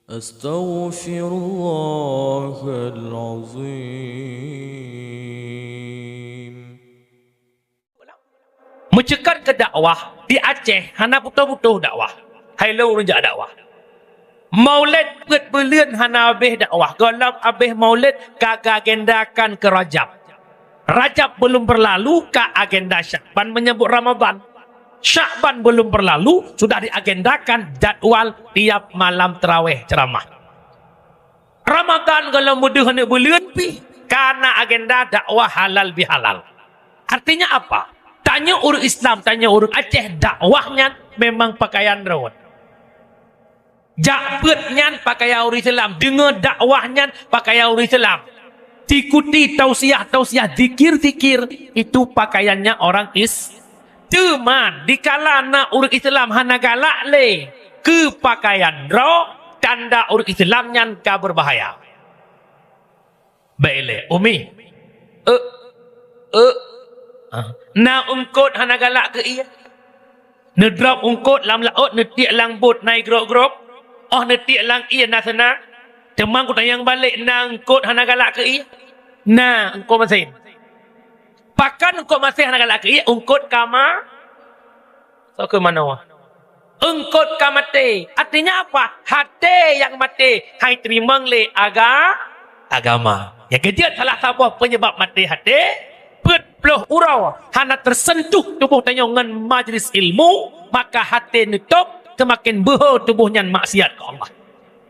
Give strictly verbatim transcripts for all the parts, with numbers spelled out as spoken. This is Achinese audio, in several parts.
Astaghfirullahalazim. Meuceukat keu dakwah di Aceh hana putôh-putôh dakwah. Hai lôn ureueng jak dakwah. Maulid peuet buleuen hana habéh dakwah. Gohlom habéh Maulid ka geuagendakan keu Rajab. Rajab belum berlalu ka agenda Syakban menyambut Ramadan. Syakban belum berlalu sudah diagendakan jadwal tiap malam tarawih ceramah. Ramadan gohlom meudeuh aneuk buleuen pih ka na agenda dakwah halal bihalal. Artinya apa? Tanyoe ureueng Islam, tanyoe ureueng Aceh, dakwah nyan memang pakaian rot. Jak peuet nyan pakaian ureueng Islam, deungoe dakwah nyan pakaian ureueng Islam. Ikuti tausiah-tausiah, zikir-zikir, itu pakaiannya orang Is-, Teuma dikala na ureueng Islam hana galak lé keu pakaian droe, tanda ureueng Islam nyan ka beubahaya. Bèk ilèe, Umi. Euk, euk. Ah, na eungkôt hana galak keu ie. Neudrop eungkôt lam laôt, neutiek lam bot na igrôp-grôp. Óh neutiek lam ie na seunang. Teuma kutanyong balek, na eungkôt hana galak keu ie? Na, eungkôt masén. Pakon eungkôt masén hana galak keu ie? Eungkôt ka ma-, soe keu manoe? Eungkôt ka maté. Artinya apa? Até nyang maté han iteurimong lé aga-, agama. Nyang keujeuet salah saboh penyebab maté até, peuet ploh uroe hana teuseuntuh tuboh tanyoe ngon majlis ilmu, maka até neutôb, seumaken beuhe tuboh nyan maksiat keu Allah.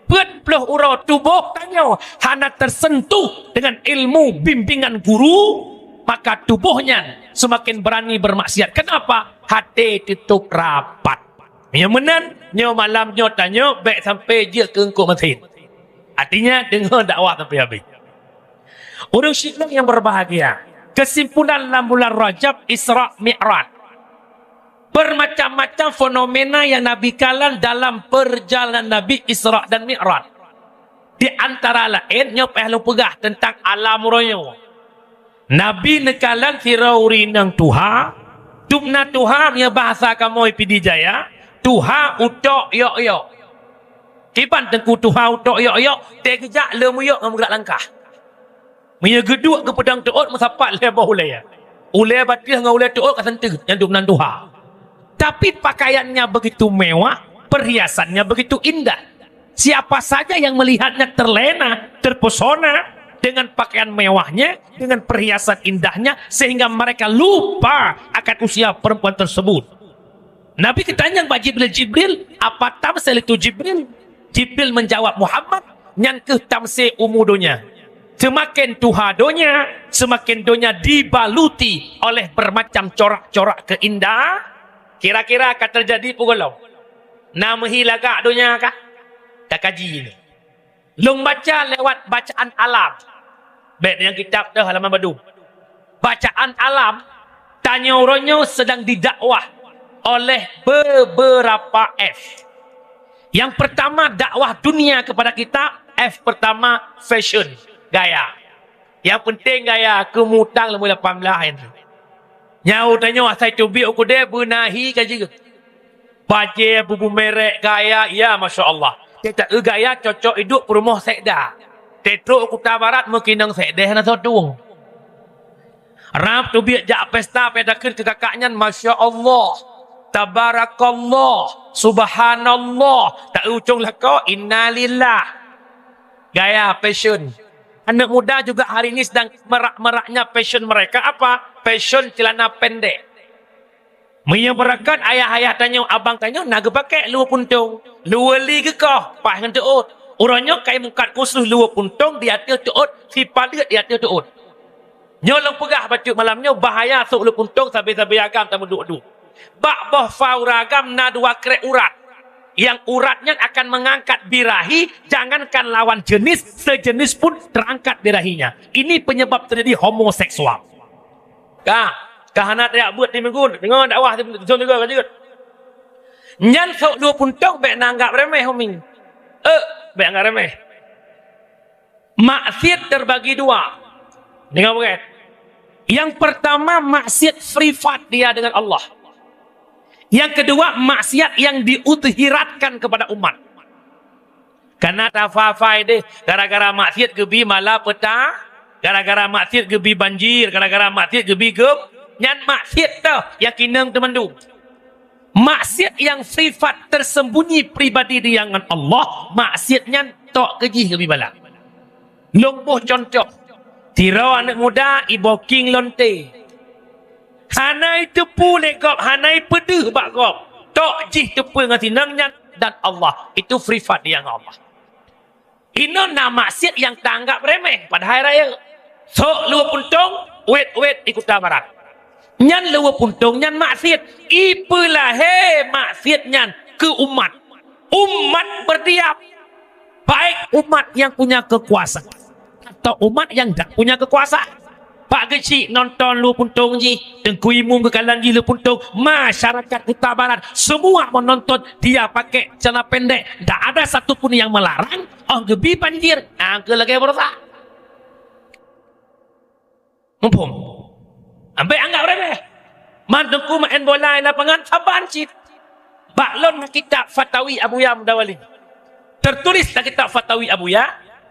Peuet ploh uroe tuboh tanyoe hana teuseuntuh deungon ilmu bimbingan guru, maka tuboh nyan seumaken beurani beurmaksiat. Keunapa? Até teutôb rapat. Meunyoe meunan, nyoe malam nyoe tanyoe bèk sampai jeuet keu eungkôt masén. Artinya, deungoe dakwah sampai habéh. Ureueng syedara nyang berbahagia, kesimpulan lam bulan Rajab Isra Mi'raj. Bermacam-macam fenomena nyang Nabi kalon dalam perjalanan Nabi Isra dan Mi'raj. Di antara laén nyoe payah lôn peugah teuntang alam uroe nyoe. Nabi neukalon sidroe ureueng inong tuha, dum na tuha meunyoe bahasa kamoe Pidie Jaya, tuha utok yok-yok. Kiban teungku tuha utok yok-yok, teugeujak le meuyok ngon meugrak langkah. Meunyoe geuduek geupeudong teuôt meusapat lhèe boh ulèe. Ulèe batèe ngon ulèe teuôt ka seunteue nyang dum nan tuha. Tapi pakaiannya begitu mewah, perhiasannya begitu indah. Siapa saja yang melihatnya terlena, terpesona dengan pakaian mewahnya, dengan perhiasan indahnya, sehingga mereka lupa akan usia perempuan tersebut. Nabi geutanyong bak Jibril, "Jibril, apa tamsil itu Jibril?" Jibril menjawab, "Muhammad, nyan keuh tamsil umu donya. Seumaken tuha donya, seumaken donya dibaluti oleh bermacam corak-corak keuindah." Kira-kira ka teujadi peue gohlom? Na meuhi lagak donya kah? Takaji nyoe. Lôn baca lewat bacaan alam. Bèk nyang kitab teuh halaman padum. Bacaan alam, tanyoe uroe nyoe sedang didakwah oleh beberapa F. Yang pertama, dakwah dunia kepada kita, F pertama, fashion, gaya. Nyang peunteng gaya, keu mutang leumui lapan blah nyan. Nyoe tanyoe asai teubiet u keudè beuna hi ka jeuet. Bajèe bubu merek gaya, ya masya Allah. Teuta eu gaya cocok iduek peurumoh sekda. Teutrok u Kuta Barat meukeunong sekdeh na soe tueng. Rab teubiet jak pesta payah takheun keu kakak nyan, masya Allah. Tabarakallah. Subhanallah. Ta eu ucong lakoe, innalillah. Gaya fashion. Anak muda juga hari ini sedang merak-meraknya fashion mereka apa? Fashion celana pendek. Meunyoe beureukat ayah-ayah tanyoe, abang tanyoe na geupakè luweue puntông. Luweue li geukoh, paih ngon teuôt. Uroe nyoe kai meukat khusus luweue puntông di ateueh teuôt, sipaleuet di ateueh teuôt. Nyoe lôn peugah bacut malam nyoe, bahaya sôk luweue puntông sabe-sabe agam tameuduek-duek. Bak boh fa ureueng agam na dua krek urat. Nyang urat nyan akan mengangkat birahi, jangankan lawan jenis, sejenis pun terangkat birahinya. Ini penyebab terjadi homoseksual. Ka, ka hana tajak beuet di minggu, deungoe dakwah di dusun juga ka jeuet. Nyan sôk luweue puntông bèk na anggap remeh, Umi. Eh, bèk anggap remeh. Maksiat terbagi dua. Dengar bukan? Yang pertama, maksiat privat dia dengan Allah. Yang kedua, maksiat yang diuzhiratkan kepada umat. Kana tafa-fa deh, gara-gara maksiat geubi malapeta, gara-gara maksiat geubi banjir, gara-gara maksiat geubi geup, nyan maksiat teuh nyang inong teuh mandum. Maksiat nyang sifat tersembunyi pribadi di angan Allah, maksiat nyan tok keu jih geubi bala. Lôn boh cuntoh. Sidroe aneuk muda iboking lonte. Hana iteupeue lé gob, hana ipeudeuh bak gob. Tok jih teupeue ngon sinong nyan dan Allah. Itu sifat di angan Allah. Inong na maksiat nyang taanggap remeh, padahai rayeuk. Sok luweue puntông, wét-wét i Kuta Barat. Nyan luweue puntông nyan maksiat. Ipeulahé maksiat nyan keu umat. Umat berdiam. Baik umat yang punya kekuasaan atau umat yang tidak punya kekuasaan. Pak Geuchik nonton luweue puntông jih, Teungku Imum geukalon jih luweue puntông, masyarakat Kuta Barat semua menonton dia pakai celana pendek. Tak ada satu pun yang melarang, oh geubi banjir, angka lagèe beurasa. Muphom? Ambek anggap remeh. Man Teungku main bola di lapangan saban cit. Bak lôn na kitab Fatawi Abuya Mudawali. Tertulis dalam kitab Fatawi Abuya,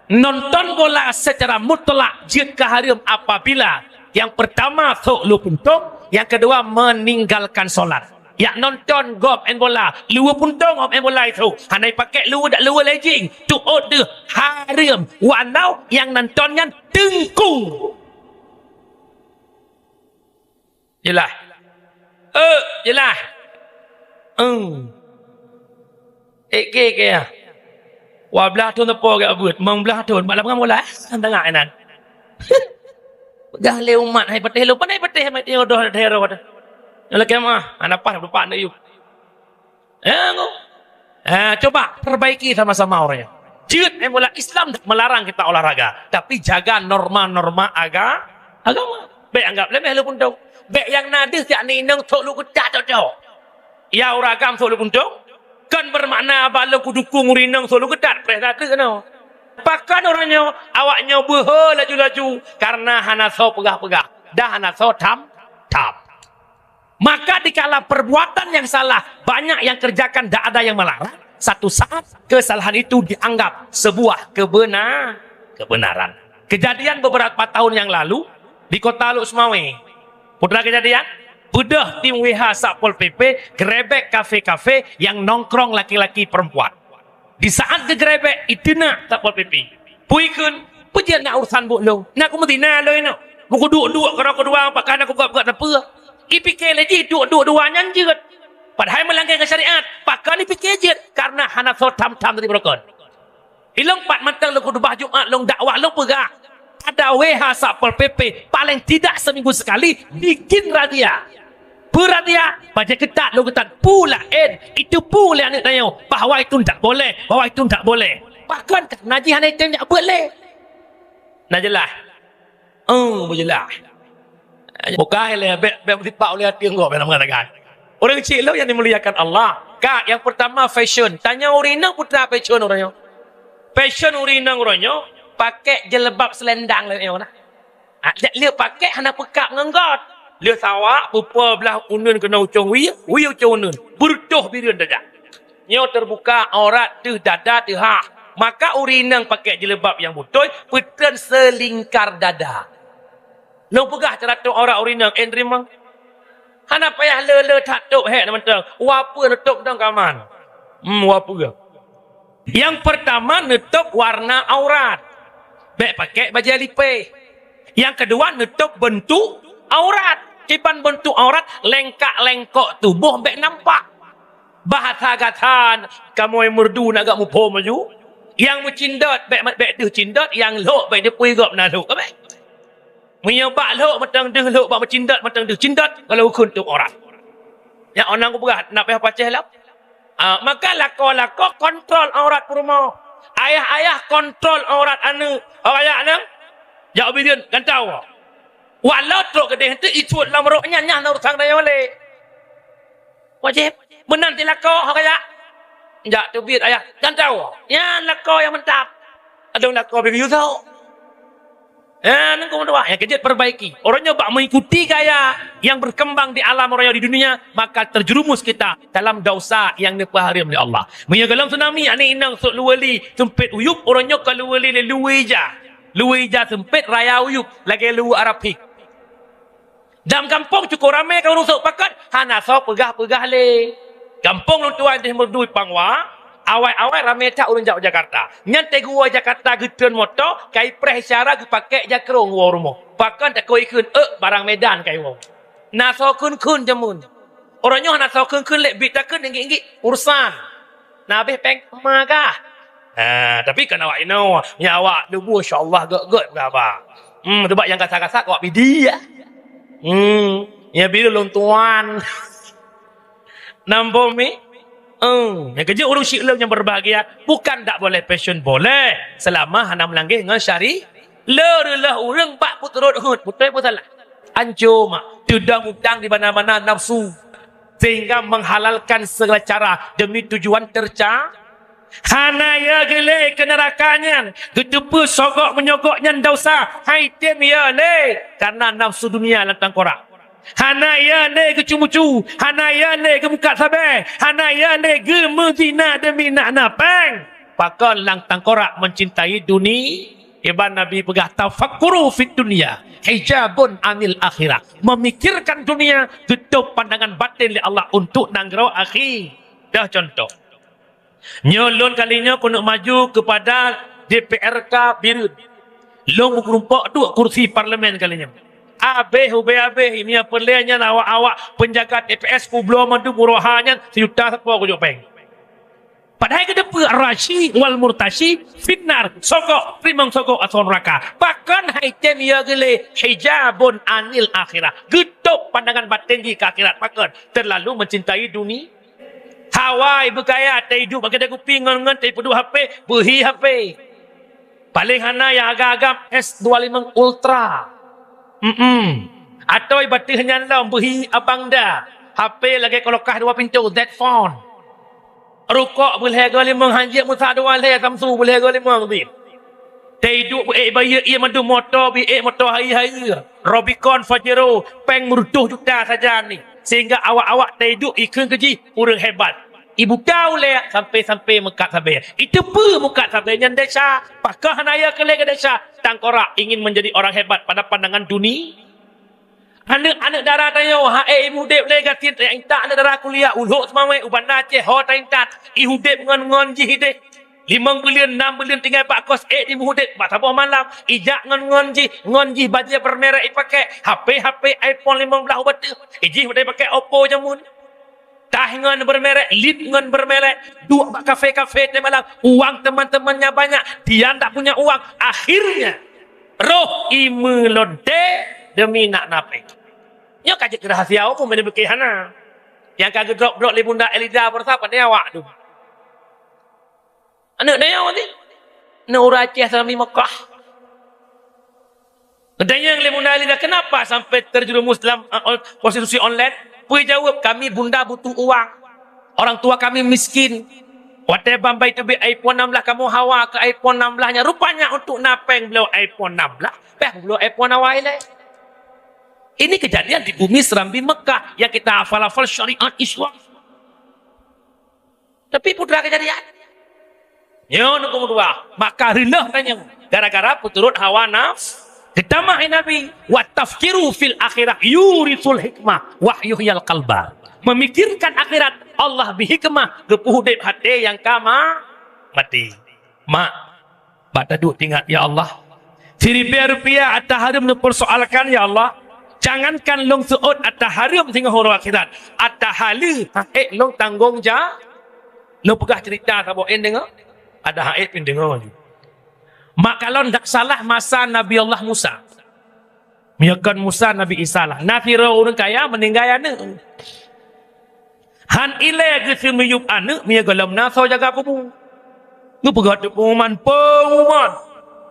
nonton bola secara mutlak jeuet keu hareuem apabila yang pertama sok luweue puntông, yang kedua meninggalkan solat. Yak nonton gob main bola, luweue puntông gob main bola itu. Hana ipakai luweue dak luweue legging, tuôt deuh hareuem walau yang nonton nyan teungku. Jeulaih? Eh, jeulaih. Eung. Ék, ke, ke, ya. Dua blaih thon teupeu gak buet, limong blaih thon, bak lapangan bola, eh? Tengah inan. Peugah lé umat, hai patéh lôn, pandai patéh, mai teudoh, hai rot. Nyang lakèe mah, hana paih, lupa, hana yub. Eh, ngo. Eh, coba perbaiki sama-sama orang nyan. Jeuet, eh, bola Islam tak melarang kita olahraga, tapi jaga norma-norma aga-, agama. Bèk anggap remeh luweue puntông. Bèk nyang na deuh jak inong sok luweue geutak cok-cok. Ya, ureueng agam sok luweue puntông, kon bermakna bak lôn kudukung ureueng inong sok luweue geutak, preh that keunoe. Pakon uroe nyoe awak nyoe beuhe laju-laju karena hana soe peugah-peugah, dan hana soe tham-tham. Maka dikala perbuatan yang salah banyak yang kerjakan, tak ada yang melarang, satu saat kesalahan itu dianggap sebuah kebena-, kebenaran. Kejadian beberapa tahun yang lalu di kota Lhokseumawe. Peue teuma kejadian? Beudôh tim W H Satpol P P gerebek kafe-kafe yang nongkrong laki-laki perempuan. Di saat geugerebek, iteunak Satpol P P. Peue ikheun, peue jeuet na urusan buet lôn. Na kumeuzina lôn inoe. Meukuduek-duek keudroe keudua, pakon na kugob-gob sapeue. Ipike lé jih duek-duek dua nyan jeuet. Padahai meulanggar syariat, pakon ipike jeuet? Karena hana soe tham-tham dari beurokon. Ilong pat mantong lôn khutubah Jumat, lôn dakwah, lôn peugah. Ada W H Satpol P P, paling tidak seminggu sekali bikin razia. Peue razia, bajèe keutat lôn keutat, peue laén, itu peue lé aneuk tanyoe, bahwa itu ndak boleh, bahwa itu ndak boleh. Pakon karena jih hana item jak beuet lé. Na jeulaih? Oh, beujeulaih. Bukan lé, bèk, bèk meusipak ulèe até gob, bèk na meukatai. Ureueng chik lôn nyang dimuliakan Allah. Ka, yang pertama fashion. Tanyoe ureueng inong peue teuma fashion uroe nyoe. Fashion ureueng inong uroe nyoe, pakai jilbab selendang lé nyoe na. Ah, jak lheueh pakai hana peukab ngon got. Lheueh sawak, peupo blah uneun keunoe ucong wie, wie ucong uneun. Beureutoh bireuen tajak. Nyoe teubuka aurat teuh dada teuh hah. Maka ureueng inong pakai jilbab nyang beutôi, peutreun seulingkar dada. Lôn peugah cara tôp aurat ureueng inong, eh, teurimong. Hana payah le-le that tôp hék na mantong. Wapeue neutôp dong kaman. Hmm, wapeue. Yang pertama, neutôp warna aurat. Bèk pakai bajèe lipéh. Yang kedua, neutôp beuntuk aurat. Kiban beuntuk aurat, lengkak-lengkok tuboh bèk nampak. Bahasa gasan, kamoe meureudu na gak muphom laju. Nyang meucindot, bèk, bèk deuh cindot, nyang lhok, bèk deuh pui gob na lhok. Ka bèk? Meunyoe bak lhok mantong deuh lhok, bak meucindot mantong deuh cindot, kalau ukeuen tôp aurat. Nyan 'oh na kupeugah, na payah pacéh lom. Ah, maka lakoe-lakoe kontrol aurat peurumoh. Ayah-ayah kontrol aurat aneuk. Awak ayah nang, jak ubé dieun, gantau. Walau trok keudeh teuh isuet lam rok nyan, nyan urusan tanyoe lé. Wajéb. Meunan teuh lakoe, ho kajak. Jak teubiet ayah, gantau. Nyan lakoe nyang mantap. Adong lakoe pih geuyue sok. Eh, nunggu dua. Yang kejut perbaiki. Orang nyoe bak mengikuti gaya yang berkembang di alam orang nyoe di dunia, maka terjerumus kita dalam dosa yang neupeuhareuem lé Allah. Meunyoe golom tsunami, aneuk inong sôk luweue li seumpét uyueb, orang nyoe ka luweue li lé luweue ija. Luweue ija seumpét raya uyueb, lagée luweue Arab hik. Dalam gampông cukôp ramé ka ureuëng sôk pakat, hana soe peugah-peugah lé. Gampông lôn tuan di Meurdui Pangwa, awai-awai ramé that ureuëng jak u Jakarta. Nyan teuk geuwoe Jakarta geutreun moto, ka ipreh isyara geupakèk jakrong woe rumoh. Pakon takot ikheun, "Euk, barang Medan ka iwoe." Na soe kheun-kheun jameun. Uroe nyoe hana soe kheun-kheun lé, bit takheun inggik-inggik urusan. Na habéh péng ma kah? Ha, tapi kan awak inoe, nyan awak lubue insya-Allah gét-gét peugah haba. Hmm, sebab nyang kasar-kasar awak bidi ya. Hmm, ya bidi lôn tuan. Nampak mi? Hmm, nyang keujeut ureuëng syiek lôn nyang berbahagia, bukan tak boleh fashion, boleh. Selama hana meulanggar ngon syari-, le reuloh ureuëng bak peuturot heuet, beutôi peue salah? Ancô mak, teudong utang di mana-mana nafsu. Sehingga menghalalkan segala cara demi tujuan terca-, hana ya geuh lé keu neuraka nyan, geuteupeue sogok menyogok nyan dosa, hai tem ya lé, karena nafsu dunia lam tangkorak. Hana ya lé geucumu-cu, hana ya lé geumukat sabe, hana ya lé geumeuzina demi nak na péng. Pakon lam tangkorak mencintai duni-, iban Nabi peugah, "Tafakkuru fid dunya hijabun anil akhirah." Memikirkan dunia geutôb pandangan batin lé Allah untuk nanggroe akhi. Dah contoh. Nyoe lôn kali nyoe keuneuk maju keupada D P R K Bireuen. Lôn meukeureumpok duek kursi parlemen kali nyoe. Abéh ubé abéh, meunyoe peureulée nyan awak-awak peunjaga T P S kubloe mandum uroha nyan sejuta sapo kujok péng. Padahai geuteupeue rashi wal murtashi finnar, sogok, teurimong sogok asoe neuraka. Pakon hai tem ya geuh lé hijabun anil akhirah. Geutôb pandangan batin jih keu akhirat. Pakon? Terlalu mencintai duni-, Hawa ibeukaya, taiduek bak keudè kupi ngon-ngon taipeuduek H P, beuhi H P. Paléng hana nyang agam-agam S dua limong Ultra. Mm-mm. Atau ibatéh nyan lom beuhi Abangda. H P lagèe kulkas dua pintu, Z Phone. Rukok beuh lhèe goe limong, hanjeuet meusa dua lhèe, Samsung beuh lhèe goe limong bit. Taiduek beuék bayeue ié mandum, moto beuék, moto hai-hai, Rubicon, Pajero, péng meureutoh juta sajan nyan. Sehingga awak-awak taiduek ikheun keu jih ureuëng hebat. Ibuta ulèe sampai-sampai meukat sabe. Iteupeue meukat sabe nyan desya. Pakon hana ya keu lé keu desya? Tangkorak ingin menjadi orang hebat pada pandangan duni-, Aneuk-aneuk dara tanyoe, han ék iudép lé gasien, taintat aneuk dara kuliah, u Lhok Seumawét, u Banda Aceh, ho taintat, iudép ngon-ngon jih idéh. Limong buleuen, nam buleuen tinggai bak kos, ék dimeuudép bak saboh malam, ijak ngon-ngon jih, ngon jih bajèe bermerek ipakai, H P, H P iPhone limong blaih ubak teuh, ijih udah ipakai Oppo jameun. Tah ngon bermerek, lip ngon bermerek, duek bak kafe-kafe teumalam, uang teman-temannya banyak, dia ndak punya uang. Akhirnya, roh imeulonte demi nak na péng. Nyoe ka jeuet keu rahasia umum, meunyoe bukon hana. Nyang ka geudrop-drop lé Bunda Eliza baroesa, pandai awak tu. Aneuk dayah nyoe, aneuk ureueng Aceh seurami Mekah. Geutanyong lé Bunda Eliza, "Kenapa sampai terjerumus dalam, eh, on-, prostitusi online?" Peue jaweueb, "Kami, Bunda, butuh uang. Orang tua kami miskin." Watèe ban bayi teubiet iPhone enam belas, kamoe hawa keu iPhone enam belas nyan. Rupanya untuk na péng bloe iPhone enam belas, payah bloe iPhone awai lé. Ini kejadian di bumi Serambi Mekah yang kita hafal-hafal syariat Islam. Tapi putra kejadian. Nyoe nukung dua, maka reuloh tanyoe gara-gara peuturot hawa nafsu. Geutamah Nabi, "Wa tafkiru fil akhirah yurisul hikmah wa yuhyal qalba." Memikirkan akhirat, Allah bri hikmah, geupeuudép até nyang ka ma-, maté. Mak, bak taduek teuingat, "Ya Allah, siribèe rupiah ata hareuem neupeursoalkan, ya Allah. Jangankan lôn seuôt ata hareuem singoh uroe akhirat, ata haleue han ék lôn tanggong ja-, lôn peugah ceurita saboh, en deungö, ada han ék pih deungö ju." Mak, kalon dak salah masa Nabi Allah Musa. Meunyoe kon Musa, Nabi Isa lah. Na sidroe ureueng kaya meuninggai aneuk. Han ilèe geuseumiyueb aneuk meunyoe gohlom na soe jaga kubu. Geupeugah teuk pengumuman, "Pengumuman!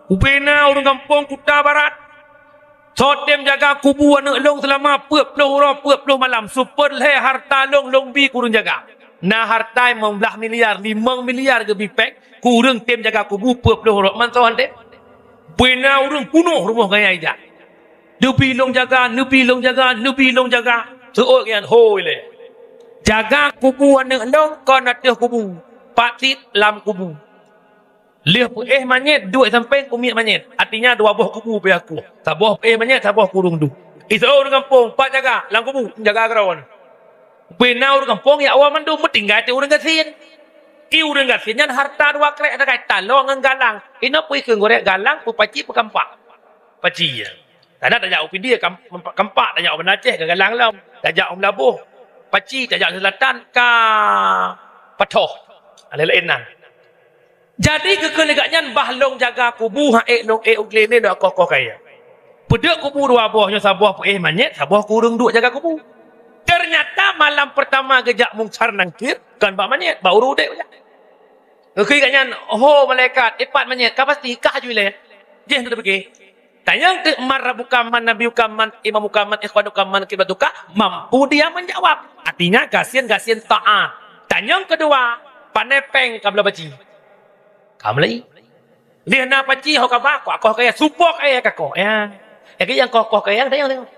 Ubena ureueng gampông Kuta Barat. Soe tem jaga kubu aneuk lôn seulama peuet ploh uroe peuet ploh malam, seupôt lhèe harta lôn, lôn bri keu ureueng jaga." Na harta limong blaih miliar, limong miliar geubri péng, keu ureueng tem jaga kubu peuet ploh uroe, man soe han tem? Beuna ureuëng punoh rumoh gaya ijak. Neubi lôn jaga, neubi lôn jaga, neubi lôn jaga. Seuôt nyan hôi lé. Jaga kubu aneuëk lôn kon ateueh kubu, pat cit lam kubu. Lheueh peuéh manyét duek sampéng kumiek manyét. Artinya dua boh kubu pih aku. Saboh peuéh manyét, saboh kureueng duek. Iseuôt ureuëng gampông, pat jaga lam kubu, jaga keudroe. Beuna ureuëng gampông ya awai mandum, meutinggai teuh ureuëng gasien. I ureuëng gasien nyan harta dua krek sagai, taloe ngon galang. Inoe pih keu gorek galang, peupaci peukampak. Paci ya. Karena tajak u Pidie kam-, kampak, tajak u Banda Aceh ka galang lom. Tajak u Meulaboh paci, tajak selatan ka pathoh. Lain-lain nan. Jadi geukheun lagak nyan bah lôn jaga kubu, han ék lôn ék u glé lé lôn koh-koh kayée. Peuduek kubu dua boh nyoe, saboh peuéh manyét, saboh kureueng duek jaga kubu. Ternyata malam pertama geujak Mungkar Nakir kon bak manyét, bak ureuëng udeb jak. Geukheun lagak nyan, "Ho malaikat, ipat manyét, ka pasti kah ju ilée." Jih tu teupike. Tanyong teuk man rabbuka, man nabiyuka, man imamuka, man ikhwanuka, man qiblatuka, mampu dia menjawab. Artinya gasien-gasien taat. Tanyong keudua, pane péng ka bloe paci. Ka meulai. Lheueh na paci ho kaba, koh-koh kayée, supoh kayée ka koh. Ya. Lagée nyang koh-koh kayée, tanyong, tanyong.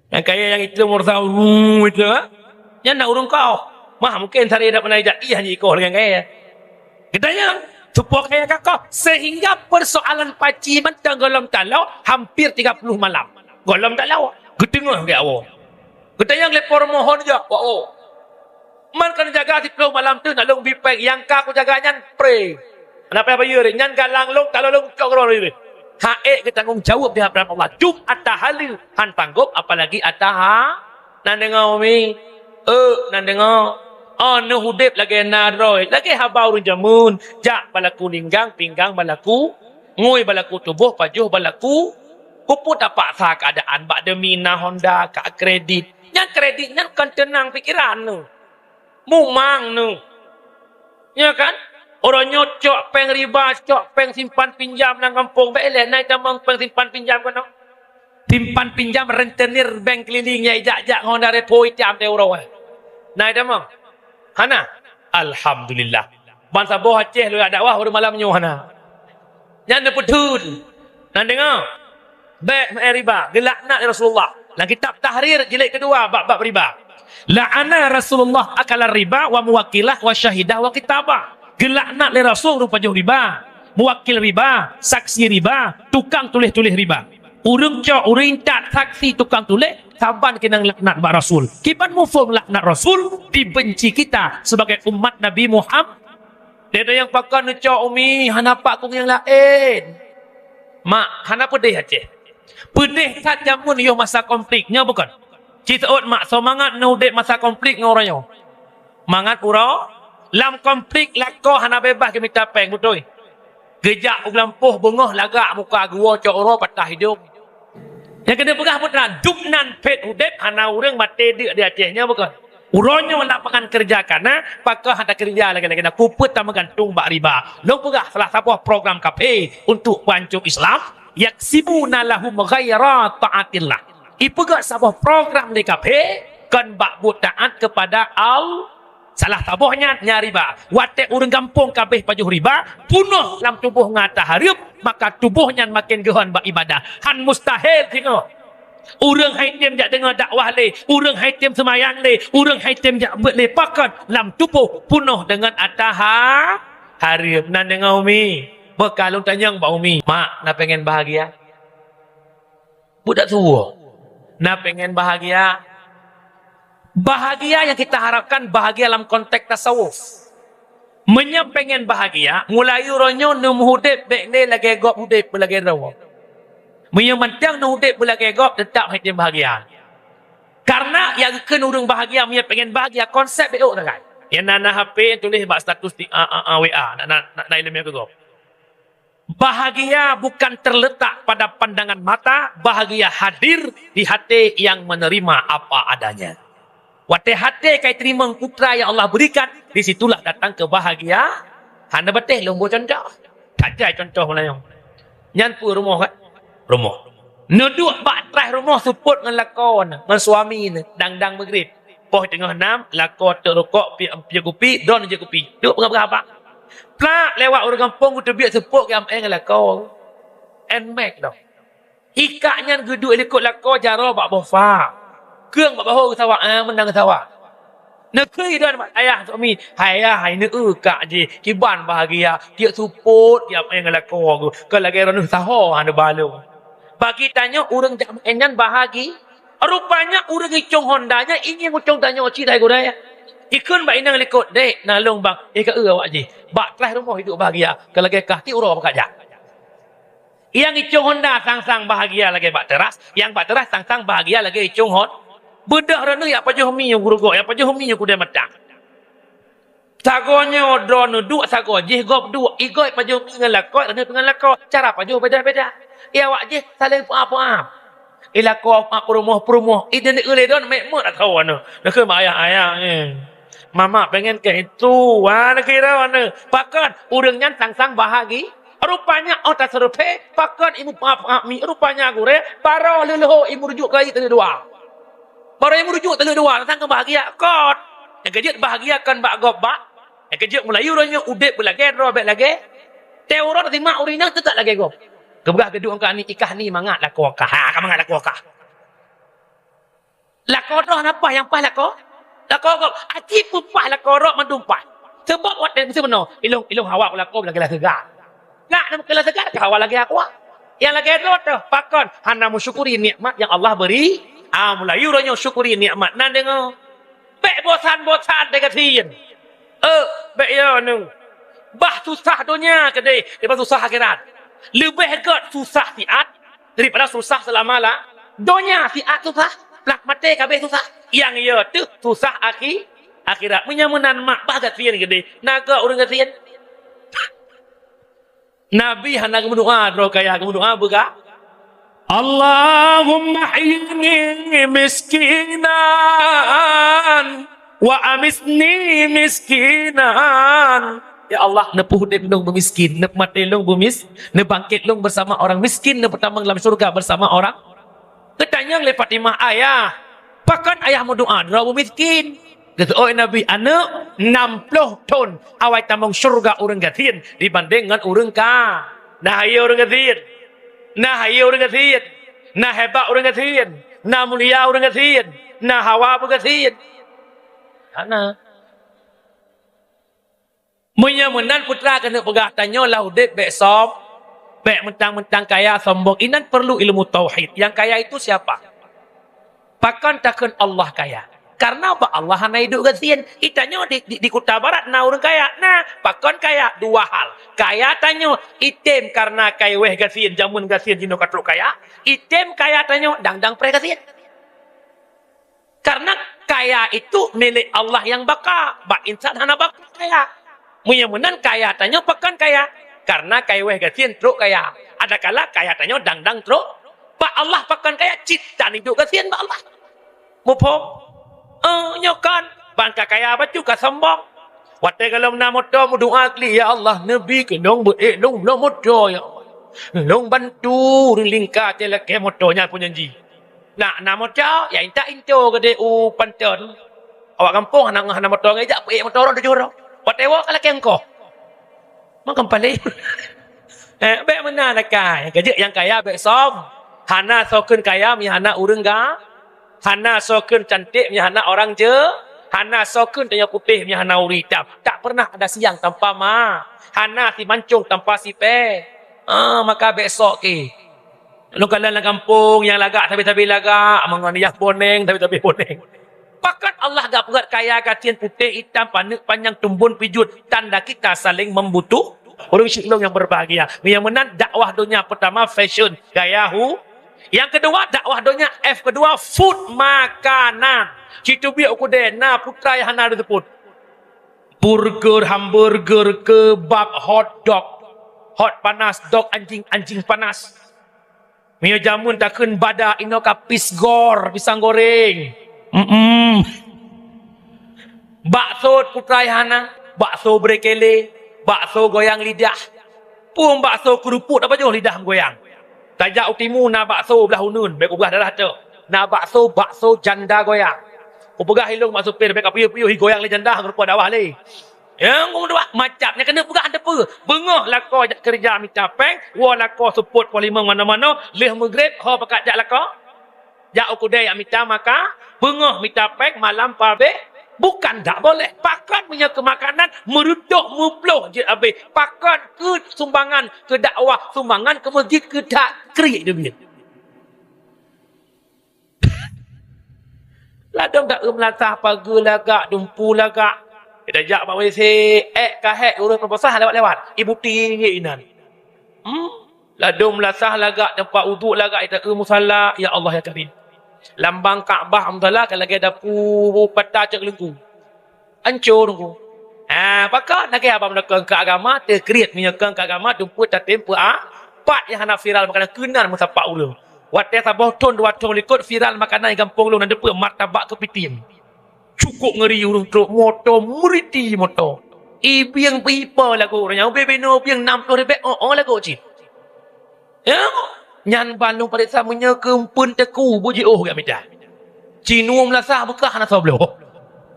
Nyang kayée nyang item mursa uru itu, ha? Nyan na ureuëng koh. Mah mungkin sari dak pernah ijak ih hanya ikoh dengan kayée. Geutanyong, supoh kayée ka koh. Sehingga persoalan paci mantong gohlom taloe hampir tiga puluh malam. Gohlom taloe. Geuteungoh geuawong. Geutanyong lé po rumoh ho jak, wak o. Man ka neujaga siplôh malam teuh na lôn bi péng, nyang ka kujaga nyan pré. Hana payah bayeue, nyan galang lôn, taloe lôn cok keudroe. Han ék geutanggong jaweueb di hadapan Allah. Jum ata haleue han tanggôp, apalagi ata ha-, nan deungoe umi. Euk, nan deungoe. Oh, neuh udeb lagée na droe, lagée haba ureuëng jameun. Jak balaku linggang, pinggang balaku, ngui balaku tuboh, pajoh balaku. Peue tapaksa keuadaan bak demi na Honda ka kredit. Nyan kredit nyan kon teunang pikeran neuh. Mumang neuh. Ya kan? Uroe nyoe cok péng riba, cok péng simpan pinjam lam gampông. Bék ilée na itamong péng simpan pinjam keunoe. Simpan pinjam rentenir bank keliling nyang ijak-jak ngon Honda Revo itam teuh uroe. Na itamong? Hana? Alhamdulillah. Ban saboh Aceh lôn jak dakwah uroe malam nyoe hana. Nyan neupeutheun. Nan deungoe. Bék meu'en riba, geulaknat lé Rasulullah. Lam kitab Tahrir jilid keudua bab-bab riba. La'ana Rasulullah akalar riba wa muwakkilah wa syahidah wa kitabah. Geulaknat lé Rasul ureuëng pajoh riba, muwakil riba, saksi riba, tukang tuléh-tuléh riba. Ureuëng cok, ureuëng intat, saksi, tukang tuléh, saban keunong laknat bak Rasul. Kiban muphom laknat Rasul, dibenci kita sebagai umat Nabi Muhammad. Lé nyang pakon neucok umi, hana pak kong nyang laén. Mak, hana peudeh Aceh. Peudeh that jameun yoh masa konflik, nyoe bukon? Ci seuôt mak, soe mangat neuudeb masa konflik ngon uroe nyoe. Mangat uroe, lam konflik lakoe hana beubaih geumita péng, beutôi. Geujak u gampông beungoh lagak muka geuwoe cok uroe patah idong. Nyang keuneuk peugah putra, dum nan phét udeb hana ureuëng maté deuk di Aceh nyoe bukon? Uroe nyoe lapangan keureuja ka na, pakon hana keureuja lagée-lagée na, kupeuet tameugantung bak riba. Lôn peugah salah saboh program kafé untuk peuancô Islam, yaksibuna lahum ghaira taatillah. Ipeugah saboh program lé kafé kon bak buet taat kepada Al-, Salah saboh nyan, nyan riba. Watée ureuëng gampông ka abéh pajoh riba, punoh lam tuboh ngon ata hareuem, maka tuboh nyan maken geuhon bak ibadah. Han mustahil singoh. Ureuëng hai tem jak deungoe dakwah lé, ureuëng hai tem seumayang lé, ureuëng hai tem jak beuet lé, pakon lam tuboh punoh deungon ata ha-, hareuem. Nan deungoe umi, beukalon tanyong bak umi, "Mak, na pengen bahagia?" Budak tua. Na pengen bahagia? Bahagia yang kita harapkan bahagia lam konteks tasawuf. Meunyoe pengen bahagia, mulai uroe nyoe neumeuudeb bék lé lagée gob udeb beulagée droe. Meunyoe mantong neuudeb beulagée gob, teutap hai tem bahagia. Karena nyang geukheun ureuëng bahagia, meunyoe pengen bahagia, konsep bék ôk sagai. Nyang na, na H P tuléh bak status di, a, a, a, W A, na, na, na, na ileumèe keu gob. Bahagia bukan terletak pada pandangan mata, bahagia hadir di hati yang menerima apa adanya. Watée hati ka iteurimong putra yang Allah berikan, di situlah datang kebahagiaan. Hana beuteh lôn bôh contoh. Tajai contoh meulayeue. Nyan peue rumoh kan? Rumoh. Neuduek bak traih rumoh seupôt ngon lakoe nyan, ngon suami nyan, dang-dang meugrib. Poh teungoh nam, lakoe teuk rukok, piep, piep kupi, dron jeuet kupi. Duek peugah-peugah haba. Plak lewat ureuëng gampông geuteubiet seupôt geujak meu'en ngon lakoe. Nmax dong. Ikak nyan geuduek likot lakoe jaroe bak boh fa. Keueng bak bahô geusawa, ah, meunan geusawa. Neukheun droe bak ayah suami, "Hai ayah, hai neu-eu kak jih, kiban bahagia, tiek seupôt geujak meu'en ngon lakoe geuh, kon lagée droeneuh saho hana balong." Bagi tanyoe ureuëng jak meu'en nyan bahagi. Rupanya ureuëng icong honda nyan ingieng ucong tanyoe cit hai gurée. Ikheun bak inong likot, "Dek, na lôn bang, eh ka eu awak jih. Bak teras rumoh iduek bahagia, kon lagée kah tiek uroe bak jak." Nyang icong honda sang-sang bahagia lagée bak teras, nyang bak teras sang-sang bahagia lagée icong hon. Beudôh droeneuh jak pajoh mi u gurugok, jak pajoh mi u keudè matang. Sagoe nyoe droeneuh duek, sagoe jih gob duek. Igoe pajoh mi ngon lakoe, droeneuh ngon lakoe. Cara pajoh beda-beda. Nyang awak jih saléng peuáh-peuáh. I lakoe peurumoh-peurumoh. I deuneuk ulée don mek meuet atau anu. Neukheun bak ayah-ayah, eh. Mama pengen kayak itu. Wah, neukira anu. Pakon ureuëng nyan sang-sang bahagi. Rupanya oh tasarufé, pakon imu peuáh-peuáh mi. Rupanya gurée, baroe leuloh imu rujuk keu teuleuek dua. Baroe imu rujuk teuleuek dua, sang-sang bahagia. Kot. Nyang keujeuet bahagia kon bak gob bak. Nyang keujeuet meulayu roh nyoe udeb beulagée droe bék lagée. Teuroe simak ureuëng nyan teutak lagée gob. Geupeugah geuduek angka ni ikah ni mangat lakoe kah. Ha, ka mangat lakoe kah. Lakoe droe na paih nyang paih lakoe. Lakoe gob. Aci peupah lakoe droe mandum paih. Sebab watée meusti meunoe, ilong, ilong hawa u lakoe lagée lah seuga. Nak na meukeula seuga ka hawa lagée aqua. Nyang lagée droe teuh pakon hana meusyukuri nikmat nyang Allah beri. Ah, meulayu roh nyoe syukuri nikmat nan deungoe. Bék bosan-bosan teugasien. Eh, bék yo nu. Bah susah donya keudeh, daripada susah akhirat. Leubeh gét susah siat daripada susah selama la. Donya siat susah, plah maté kabeh susah. Nyang yo teuh susah akhi-, akhirat. Meunyoe meunan mak bah gasien keudeh, na gét ureuëng gasien. Nabi hana geumeudoa droe kaya, geumeudoa beuga. Allahumma ahyini miskinan wa amitni miskinan. Ya Allah, neupeuudeb lôn beumiskin, neupeumaté lôn beumis-, neubangkét lôn beusama orang miskin, neupeutamong lam syurga beusama orang Geutanyong lé Fatimah, "Ayah, pakon ayah meudoa droe beumiskin?" Geuseuôt Nabi, "Aneuëk, nam ploh thon awai tamong syeuruga ureuëng gasien dibandéng ngon ureuëng ka. Na hayeue ureuëng gasien, na hayeue ureuëng gasien, na hebat ureuëng gasien, na mulia ureuëng gasien, na hawa beugasien." Hana. Meunyoe meunan, putra keuneuk peugah tanyoe lam udeb bék som-, bék meuntang-meuntang kaya sombong. Inan perlu ilmu tauhid. Yang kaya itu siapa? Pakon takheun Allah kaya? Karena bak Allah hana iduek gasien. Itanyoe di, di, di Kuta Barat na ureuëng kaya. Nah, pakon kaya? Dua hal. Kaya tanyoe item karena kaiweh gasien, jameun gasien jinoe ka trok kaya. Item kaya tanyoe dang-dang preh gasien. Karena kaya itu milék Allah nyang baka, bak insan hana baka kaya. Meunyoe meunan kaya tanyoe pakon kaya? Karena kaiweh gasien trok kaya. Adakala kaya tanyoe dang-dang trok. Bak Allah pakon kaya? Cit tan iduek gasien bak Allah. Muphom? Eh, nyoe kan, ban ka kaya bacut ka sombong. Watée gohlom na moto meudoa klik, "Ya Allah, neubi keu lôn beuék lôn bloe moto, ya Allah. Lôn bantu ureuëng lingka teuh lakée moto nyan peue nyan jih." Nak na moto, ya intat into geude u Panton. Awak gampông hana, hana moto ngai jak peuék moto rot tujoh rot. Watée woe ka lakée engkoh. Makam paléng. Eh, bék meunan akai. Keujeuet nyang kaya bék som. Hana soe kheun kaya meunyo hana ureuëng ga. Hana soe kheun cantik meunyo hana orang je. Hana soe kheun tanyoe putéh meunyo hana ureuëng itam. Tak pernah ada siang tanpa ma. Hana si mancong tanpa si pée. Ah, maka bék sok ke. Lôn kalon lam gampông nyang lagak sabe-sabe lagak, meungon yah boneng sabe-sabe boneng. Pakon Allah gak peugét kaya gasien putéh itam paneuk panyang tumbon pijuet tanda kita saling membutuh. Ureuëng syik lôn nyang berbahagia. Meunyo meunan dakwah donya pertama fashion, gaya hu. Yang kedua dakwah donya F kedua food makanan. Citubiek u keudè na putra nyang hana disebut. Burger, hamburger, kebab, hot dog. Hot panas, dog anjing, anjing panas. Meunyoe jameun takheun badak inoe ka pisgor, pisang goreng. Mm-mm. Bakso putra hana, bakso brekele, bakso goyang lidah. Pun bakso keurupuk apa jauh lidah meugoyang. Tajak u timu na bakso blah uneun, bék ubah darah tu. Na bakso, bakso janda goyang. Kupeugah ilong mak supir, bék ka piyuh-piyuh goyang lé janda, rupa dawah lé. Nyang dua macam nyang keuneuk peugah hana teupeu. Beungoh lakoe jak keureuja mita péng, woe lakoe seupôt poh limong manoe-manoe, lheueh meugreb ho pakat jak lakoe. Jak u keudè jak mita maka, beungoh mita péng, malam pabéh. Bukan dak boleh. Pakon meunyoe keu makanan, meureudôk meubloh jeuet abéh. Pakon keu sumbangan keu dakwah, sumbangan keu meuseujid keu that kriet deubiet. Ladôm dak eu meulasah, pageue lagak, dumpu lagak. Kita jak bak W C, ék ka hék ureueng peubasah lewat-lewat. Ibu ti inan. Hmm? Ladôm meulasah lagak, teumpat uduk lagak, ita eu musala, ya Allah ya Karim. Lambang Ka'bah musala ka lagèe dapu pata cok leungku. Ancô teungku. Ha, pakon lagèe abang meunyoe keu agama, teukriet meunyoe keu agama, dumpeue tatem peu a, pat nyang hana viral makanan keunan meusapat ureueng. Watèe saboh thon dua thon likot viral makanan di gampông lôn na deupeue martabak keupiting. Cukup ngeri ureueng trok moto meuriti moto. Ibieng peuipa lagoe ureueng nyan, ubé binoe bieng nam ploh ribèe, oh, oh lagoe cit. Ya, nyan ban lôn pareksa meunyoe keumpun teungku beujiôh gak mita. Cinu meulasah beukah hana soe bloe.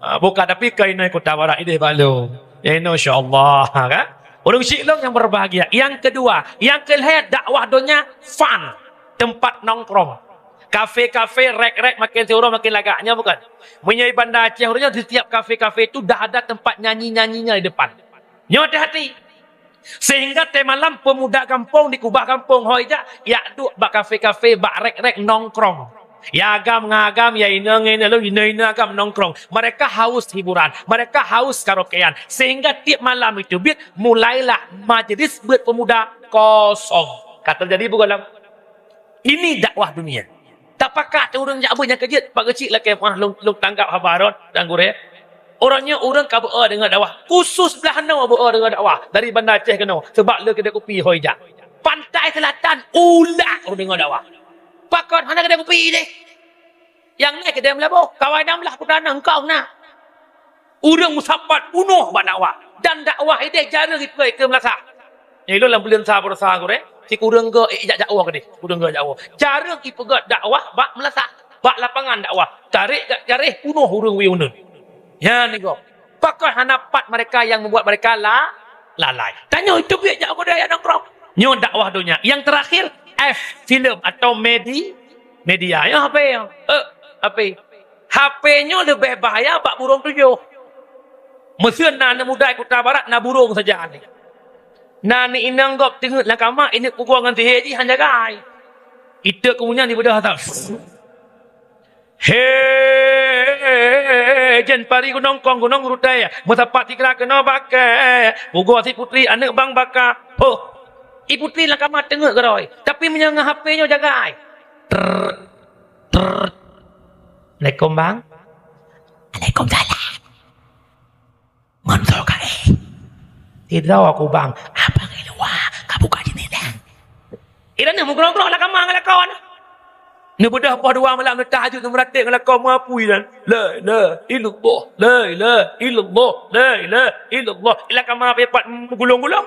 Ha, bukan, tapi keu inoe Kuta Barat ideh bak lôn. Ya, inoe insya Allah, kan? Ureueng syik lôn nyang berbahagia. Yang kedua, yang kelhèe dakwah donya fun, tempat nongkrong. Kafe-kafe, rek-rek makin siuroe makin lagak. Nyo bukan. Meunyoe di Banda Aceh uroe nyoe di tiap kafe-kafe itu dah ada tempat nyanyi-nyanyinya di depan. Nyoe hati-hati. Sehingga tiep malam pemuda gampông di kubah gampông ho ijak, ijak duek bak kafe-kafe, bak rek-rek nongkrong. Ya agam ngon agam, ya inong ngon inong, inong-inong agam nongkrong. Mereka haus hiburan, mereka haus karaokean. Sehingga tiep malam itu bit mulailah majlis beuet pemuda kosong. Ka teujadi bukan lam Ini dakwah dunia. Tapakat ureueng jak beuet nyang keujeuet, Pak Geuchik lakèe meuah lôn, lôn tanggap haba rot dan gurèe. Uroe nyoe ureueng ka beu-e deungon dakwah. Khusus blaih noe beu-e deungon dakwah dari Banda Aceh keunoe, seubab le keudè kupi ho ijak. Pantai Selatan ulak ureueng deungon dakwah. Pakon hana keudè kupi deh. Nyang na keudè meulaboh, kawai na meulah peue na engkau na. Ureueng meusapat bunoh bak dakwah, dan dakwah ideh jareueng ipeugah keu meulasah. Nyang ilôn lam buleuen sa baroesa gurèe, sikureueng goe ijak dakwah keudeh, sikureueng goe dakwah. Jareueng ipeugah dakwah bak meulasah, bak lapangan dakwah. Tarek jak jareh bunoh ureueng weueh uneuen. Nyan gob. Pakon hana pat mereka yang membuat mereka la-, lalai. Tanyoe itu biet jak keudè jak nongkrong. Nyoe dakwah donya. Yang terakhir, F, filem atau medi-, media. Nyoe H P nyoe. Eh, H P. H P nyoe leubeh bahaya bak burông tujoh. Meuseuen na aneuk muda di Kuta Barat na burông sajan. Na aneuk inong gob teungeut lam kama, ineuk pugoe ngon sihé jih han jagai. Iteuk keumunyang dibeudôh that. He, jen pari gunong kong gunong rutai. Meusapat sigra keunoe bakée. Pugoe si putri aneuk bang baka. Hoh. I putri lam kama teungeut keudroe. Tapi meunyoe ngon H P nyoe jagai. Trrr. Trrr. Assalamualaikum, Bang. Waalaikumsalam. Ngon soe ka éh? Sidroe ku, Bang. Abang i luwa, ka buka jeundela. Inan meugrong-grong lam kama ngon lakoe. Neubeudôh poh dua malam neutahajud neumeuratéb ngon lakoe meuapui dan, "La ilaha illallah, la ilaha illallah, la ilaha illallah." Lam kama pat meugulong-gulong.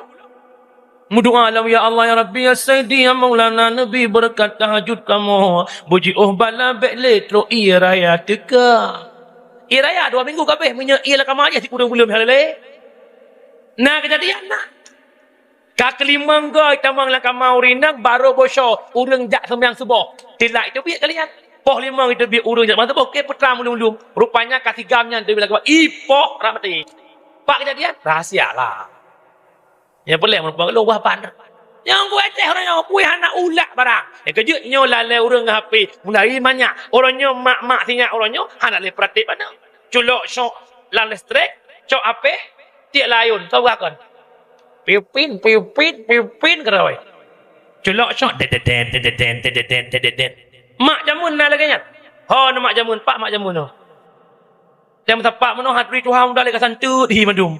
Meudoa lom, "Ya Allah, ya Rabbi, ya Sayyidi, ya Maulana, neubi beureukat tahajud kamoe." Beujiôh bala bék lé trok ie raya teuka. Ie raya dua minggu ka abéh, meunyoe ie lam kama jih sikureueng buleuen hana lé. Na keujadian na. Ka keulimong goe tamong lam kama ureueng inong, barô boh soe ureueng jak seumayang suboh. Tilak iteubiet kalian. Poh limong iteubiet ureueng jak seumayang suboh, oke, peutra meulum-lum. Rupanya ka sigam nyan teubiet lam kama. Ipoh rap maté. Pak keujadian? Rahsia lah. Nyang peureulèe meureumpok lôn wah ban. Nyang kuéh teh uroe nyoe, kuéh hana ulak barang. Nyang keujeuet nyoe lalée ureueng ngon H P, mulai manyak. Uroe nyoe mak-mak sinyak uroe nyoe hana lé praktek bana. Culok syok lam listrik, cok H P, tiek layôn, tau bukan? Piupin, piupin, piupin keudroe. Culok syok, dededen, dededen, dededen, dededen. Mak jameun na lagée nyan. Ho na mak jameun, pak mak jameun nyoe. Nyang meusapat meunoe, han turi tuha muda lé ka santeut hi mandum.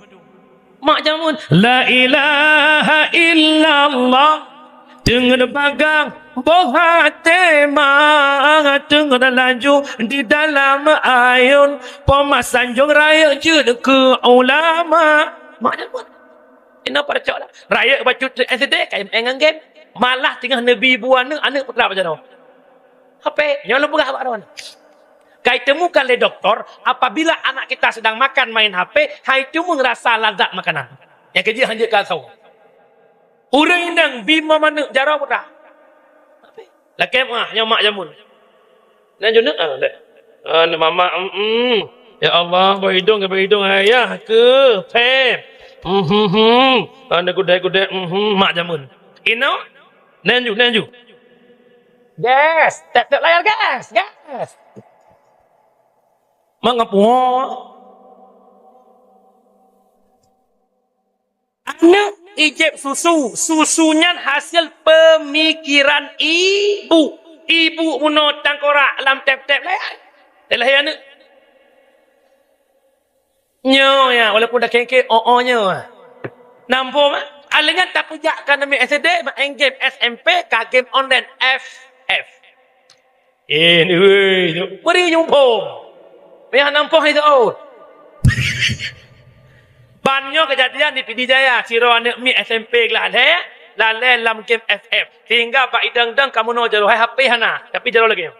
Mak jameun, "La ilaha illallah, teungeut bagang boh até ma, teungeut laju di dalam ayôn, poma sanjong rayeuk jeuet keu ulama." Mak jameun. Inoe pada cok lah. Rayeuk bacut S D, K M N ngon game. Malah teungoh neubi bu aneuk, aneuk putra bak jaroe. H P, nyoe lôn peugah bak droeneuh. Ka iteumukan lé doktor, apabila anak kita sedang makan main H P, hai teuma rasa lazat makanan. Nyang keujeuet hanjeuet ka asoe. Ureuëng inong bi meumaneuk jaroe buta. Lakée meuah nyoe mak jameun. Nan jeuet ah deh. Ah, ni mama, mm, mm. Ya Allah, bak idong, bak idong ayah ke pep. Mhm, mhm. Ah, ni gudek-gudek, mhm, mak jameun. Ino, nenju, nenju. Gas, tep-tep layar gas, gas. Mangapungo. Aneuk ijép susu, susu nyan hasil pemikiran ibu. Ibu meunoe tangkorak lam tep-tep layar. Teuh lahé aneuk. Nyoe ya, walaupun dah kengke, oh, oh, nyoe. Nampak, mak? Alèh nyan tapeujak ka namiet S D, mak, main game S M P, ka game online F F. Eh, ni, weh, tu. Beri nyumpung. Payah nampak itu, oh. Ban nyoe kejadian di Pidie Jaya, sidroe aneuk miet S M P glah lhèe, lalè lam game F F. Sehingga bak idong-dong ka meunoe jaroe, hai H P hana, tapi jaroe lagèe nyoe.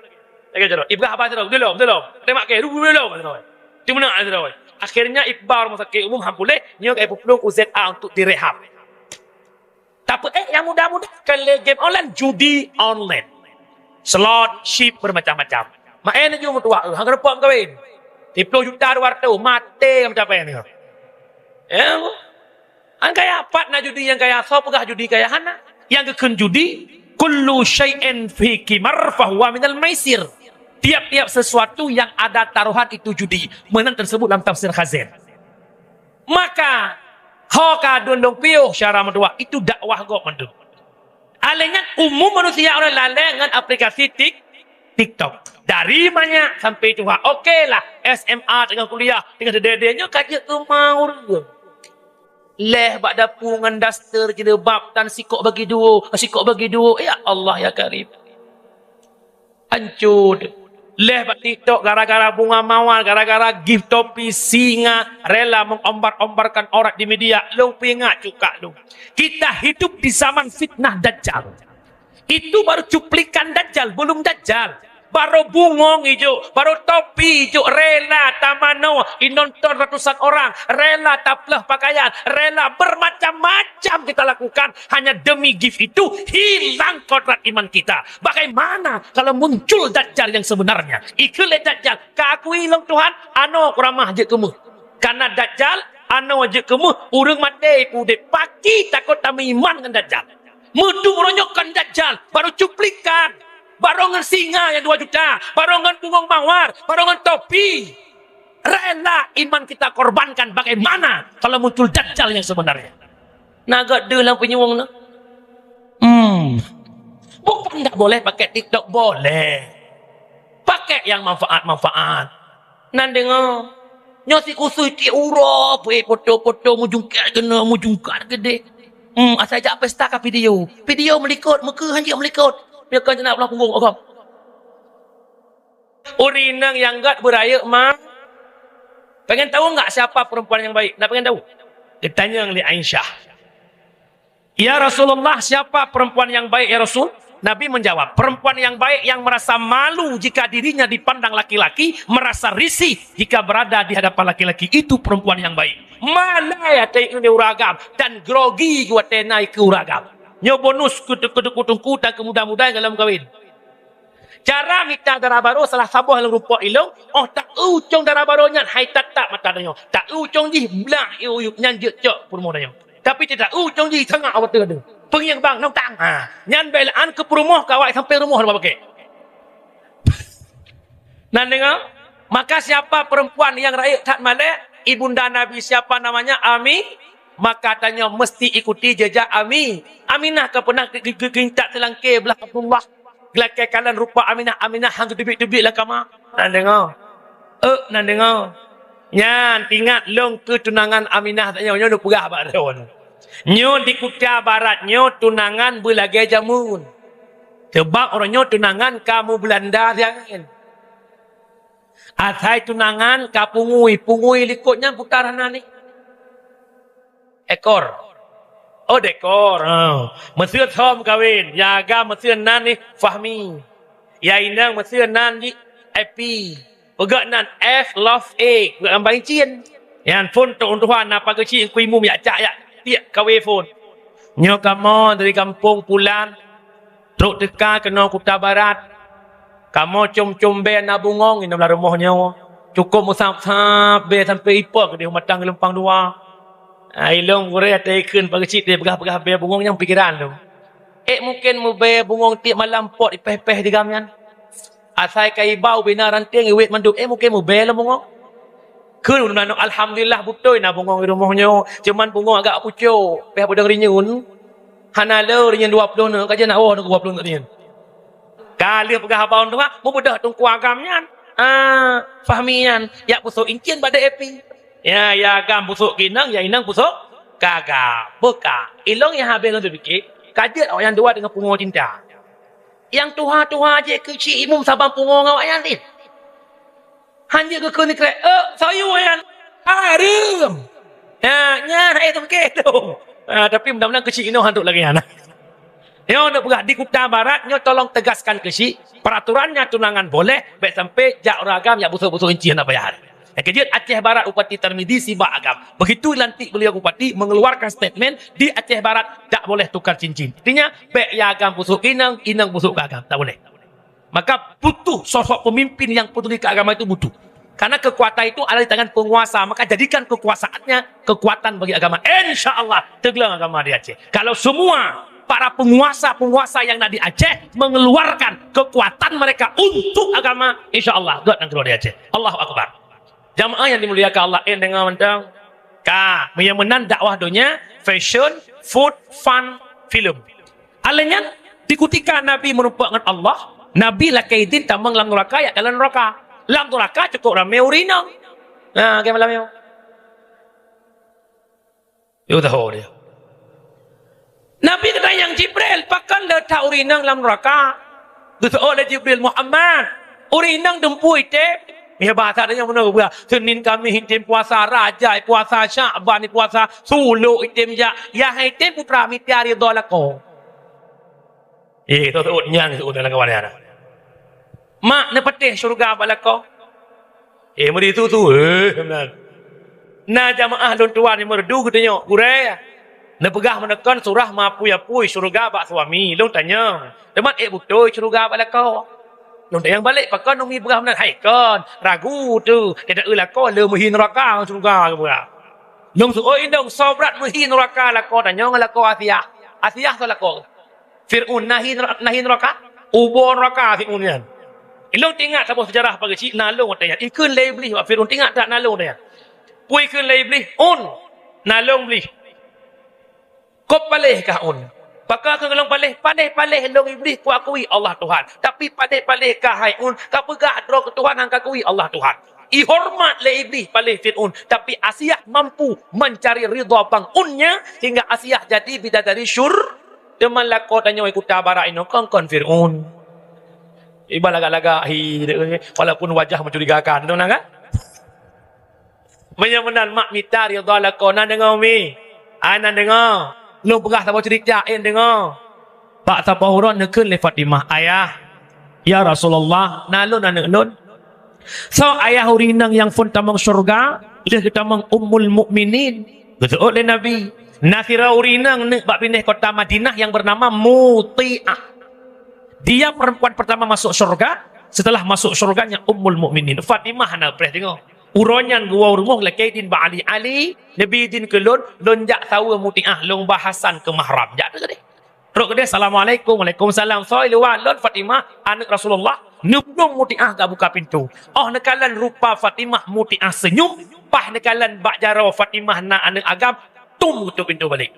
Lagèe jaroe. Ibrah abah sidroe, "Dulom, dulom." Tembak ke, "Rubu dulom," sidroe. Ti meunan sidroe. Akhirnya iba rumah sakit umum, alhamdulillah, nyoe ka ipeuplong u Z A untuk direhab. Tapi, eh, nyang mudah-mudah kan lé game online, judi online. Slot, chip, bermacam-macam. Main ju meutuah, eh, hana rupa kawin. Tiga puluh juta dua ratus, maté macam apa ni? Ya, an kaya pat na judi nyang kaya, soe peugah judi kaya hana. Nyang geukheun judi, "Kullu syai'in fi qimar fahuwa minal maisir." Tiap-tiap sesuatu yang ada taruhan itu judi. Meunan tersebut dalam tafsir Khazin. Maka, ho ka dun lôn piôh syara meutuah, itu dakwah gob mandum. Alèh nyan umum manusia orang lalè ngon aplikasi Tik-, TikTok. Dari manyak sampai tuha. Oke lah, S M A teungoh kuliah, teungoh dede-dede nyoe ka jeuet keu ma ureueng. Leh bak dapu ngon daster jilbab dan sikok bagi dua, sikok bagi dua. Ya Allah, ya Karim. Hancur. Leh bak TikTok gara-gara bunga mawar, gara-gara gift topi singa, rela mengombar-ombarkan aurat di media. Lôn peuingat cuka lôn. Kita hidup di zaman fitnah Dajjal. Itu baru cuplikan Dajjal, belum Dajjal. Baru bungong ijok, baru topi ijok, rela tamanoe, inonton ratusan orang, rela tapleh pakaian, rela bermacam-macam kita lakukan hanya demi gift itu hilang kodrat iman kita. Bagaimana kalau muncul Dajjal yang sebenarnya? Ikheun lé Dajjal, "Ka akui lôn Tuhan, anoe kuramah jeuet keu meuh." Karena Dajjal, anoe jeuet keu meuh, ureueng maté peuudép. Pakri takot tameuiman ngon Dajjal. Meudup uroe nyoe kon Dajjal, baru cuplikan. Baru ngon singa nyang dua juta, baru ngon bungong mawar, baru ngon topi. Rela iman kita korbankan, bagaimana kalau muncul Dajjal yang sebenarnya? Na gét deuh lam peunyueng na. Hmm. Bukan ndak boleh pakai TikTok, boleh. Pakai yang manfaat-manfaat. Nan deungoe. Nyoe si khusus tiep uroe, peuet foto-foto, meujungkat keunoe, meujungkat keudeh. Hmm, asai jak pesta ka video. Video meulikot, meukeue hanjeuet meulikot. Nyoe kan jeunah blah punggong, oh, gob. Ureueng inong nyang gét beurayeuk ma. Pengen tahu enggak siapa perempuan yang baik? Nak pengen tahu? Geutanyong lé Aisyah. "Ya Rasulullah, siapa perempuan yang baik, ya Rasul?" Nabi menjawab, "Perempuan yang baik yang merasa malu jika dirinya dipandang laki-laki, merasa risih jika berada di hadapan laki-laki, itu perempuan yang baik." Malai watèe nyoe ureueng agam dan grogi watèe na keu ureueng agam. Nyoe bonus keu teungku-teungku dan keu muda-muda nyang lom kawin. Cara mita dara barô salah saboh lam rumpok ilông, 'oh ta-eu ucông dara barô nyan hai tatap mata tanyoe. Ta-eu ucông jih blah ié uyueb nyan jeuet cok peurumoh tanyoe. Tapi teuta-eu ucông jih sangat awak teuh deuh. Peungieng bang nong tang. Ha, nyan bèk lé-an keu peurumoh keu awak sampai rumoh leubeh bakée. Nan deungoe, maka siapa perempuan yang rayeuk that malèe, ibunda Nabi siapa namanya? Ami. Maka tanyoe meusti ikuti jejak Ami. Aminah ka peunah ge-, ge-, ge-, geuintat teulangké blah Abdullah. Geulakée kalon rupa Aminah, Aminah han geuteubiet-teubiet lam kama. Nan deungoe. Eh, nan deungoe. Nyan, ingat lôn keu tunangan Aminah tanyoe, nyoe neupeugah bak droeneuh. Nyoe di Kuta Barat nyoe tunangan beulagée jameun. Sabab uroe nyoe tunangan ka meubeulanda siat. Asai tunangan ka pungui, pungui likot nyan putar hana ni. Ekor. Oh, dekor. Ha. Meuseu thom kawin. Nyang agam meuseu nan ni Fahmi. Nyang inong meuseu nan di Epi. Peugah nan F love A, peugah lam bahasa Cina. Nyan phon trok tuha na pageue cit ku imum yak cak yak tiek kawe phon. Nyoe kamoe dari gampông Pulan, trok teuka keunoe Kuta Barat. Kamoe com-com bèe na bungöng inong lam rumoh nyoe. Cukôp meusab-sab bèe sampoe ipo keudeh mata geulumpang dua. Ah, ilong gurèe até ikheun pageue cit deh peugah-peugah bèe bungöng nyang pikeran lôn. Ék mungken meubèe bungöng tiep malam pot ipèh-pèh digam nyan. Asai ka iba ubé na ranting iwet mandum, éh mungken meubèe lom bungöng. Kheun ulôn aneuk, alhamdulillah beutôi na bungöng di rumoh nyoe, cuman bungöng agak pucôk, pèh beudong rinyun. Hana le rinyun dua ploh nyoe, ka jeuet na woe dua ploh nyoe rinyun. Ka lheueh peugah haba ulôn tuha, meubeudôh teungku agam nyan. Ah, Fahmi nyan, yak busôk incien bak D A P. Ya, ya agam busôk keu inong, ya inong busôk keu agam. Beuka, ilong nyang habéh lôn teupike, ka jeuet awaknyan dua deungon pungo cinta. Nyang tuha-tuha jih keu cit imum saban pungo ngon awaknyan nit. Hanjeuet geukheun ikrek, "Eh, soe yue nyan?" "Hareuem." Ha, nyan hai teuke tu. Ha, tapi mudah-mudahan keu cit inoe hantom lagèe nyan. Nyoe neupeugah di Kuta Barat nyoe tolong tegaskan keu cit, peraturannya tunangan boleh, bèk sampai jak ureueng agam jak busôk-busôk incien hana payah. Nyang keujeuet Aceh Barat Bupati Tarmizi sibak agam. Begitu lantik beliau bupati mengeluarkan statement di Aceh Barat tak boleh tukar cincin. Artinya, bèk ya agam busôk keu inong, inong busôk keu agam. Tak boleh. Maka butuh sosok pemimpin yang peduli ke agama itu butuh. Karena kekuatan itu ada di tangan penguasa, maka jadikan kekuasaannya kekuatan bagi agama. Insya Allah, teugleng agama di Aceh. Kalau semua para penguasa-penguasa yang ada di Aceh mengeluarkan kekuatan mereka untuk agama, insya Allah, gèt nanggroe di Aceh. Allahu Akbar. Jamaah yang dimuliakan Allah, eh, deungö mantong. Ka, meunyoe meunan dakwah donya, fashion, food, fun, film. Alèh nyan, di kutika Nabi meurumpok ngon Allah, Nabi lakèe idin tamong lam nuraka, yak dalam nuraka. Lam nuraka cukôp ramè ureueng inong. Nah, keu malam nyoe. Yôh, tahu dia. Nabi geutanyong Jibril, "Pakon le that ureueng inong lam nuraka?" Geuseuôt lé Jibril, "Muhammad, ureueng inong dumpeue item." Ya, bahasa tanyoe meunoe geupeugah, "Senin Kamis item puasa, Rajab puasa, Syakban puasa, sulok item jak, nyang hai item putra mita ridha lakoe." Eh, teuôt nyan, teuôt nyan kawan nyan. Mak neupatéh syeuruga bak lakoe. Eh, meuri su-su, eh, meunan. Na jamaah lôn tuan nyang meureudu geutanyoe, gurèe. Neupeugah meuneukon surah meuapui-apui syeuruga bak suami, lôn tanyong. Teuma ék beutôi syeuruga bak lakoe. Lôn tanyong balek, pakon umi peugah meunan? Hai kon, ragu tu. Kata eu lakoe le meuhi nuraka ngon syeuruga geupeugah. Lôn seuôt indong, soe brat meuhi nuraka lakoe tanyoe ngon lakoe Asiah. Asiah soe lakoe? Fir'aun na hi nera-, na hi nuraka? Ubô nuraka Fir'aun nyan. Ilong teuingat saboh seujarah pageue cit na lôn watèe nyan. Ikheun lé Iblih bak Fir'aun, teuingat that na lôn watèe nyan. Peue ikheun lé Iblih? Un, na lôn Iblih. Kôb paléh kah un? Pakon keu lôn paléh? Paléh-paléh lôn Iblih kuakui Allah Tuhan. Tapi paléh-paléh kah hai un, kapeugah droe keu Tuhan han kakui Allah Tuhan. Ihoreumat lé Iblih paléh Fir'aun, tapi Asiah mampu mencari ridha bang unnya hingga Asiah jadi bidadari syur-, Teuma lakoe tanyoe Kuta Barat inoe kon-kon Fir'aun. Iba lagak-lagak hi, walaupun wajah mencurigakan, tu na kan? Meunyoe meunan mak mita ridha lakoe, na deungoe umi? Ai na deungoe. Lôn peugah saboh ceurita, en deungoe. Bak saboh uroe neukheun lé Fatimah, "Ayah, ya Rasulullah, na lôn aneuk lôn." Soe ayah ureueng inong nyang phon tamong syeuruga, lheueh geutamong Ummul Mukminin? Geuseuôt lé Nabi, na sidroe ureueng inong neuk bak binéh kota Madinah nyang beunama Mutiah. Dia perempuan pertama masuk syeuruga, setelah masuk syeuruga nyan Ummul Mukminin. Fatimah hana preh deungoe. Uroe nyan geuwoe rumoh lakèe idin bak Ali, "Ali, neubi idin keu lôn, lôn jak saweue Mutiah, lôn ba Hasan keu mahram." Jak teuh keudeh. Trok keudeh, "Assalamualaikum." "Waalaikumsalam." "Soe i luwa?" "Lôn Fatimah, aneuk Rasulullah." Neupulang Mutiah geubuka pintoe. Óh neukalon rupa Fatimah, Mutiah seunyum, paih neukalon bak jaroe Fatimah na aneuk agam, tum geutôp pintoe balek.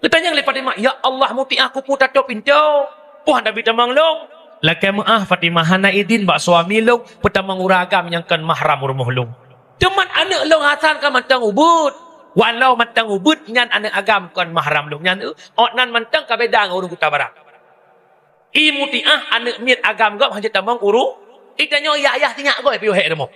Geutanyong lé Fatimah, "Ya Allah, Mutiah, keupeue tatôp pintoe? Peue hana bi tamong lôn?" "Lakèe meuáh Fatimah, hana idin bak suami lôn peutamong ureueng agam nyang kon mahram u rumoh lôn." Teuma aneuk lôn Hasan ka mantong ubit. Walau mantong ubit nyan aneuk agam kon mahram lôn nyan, eh, awaknyan mantong ka beda ngon ureueng Kuta Barat. I Mutiah aneuk miet agam gob hanjeuet tamong ureueng, i tanyoe yah-yah sinyak gob piôh hék rumoh.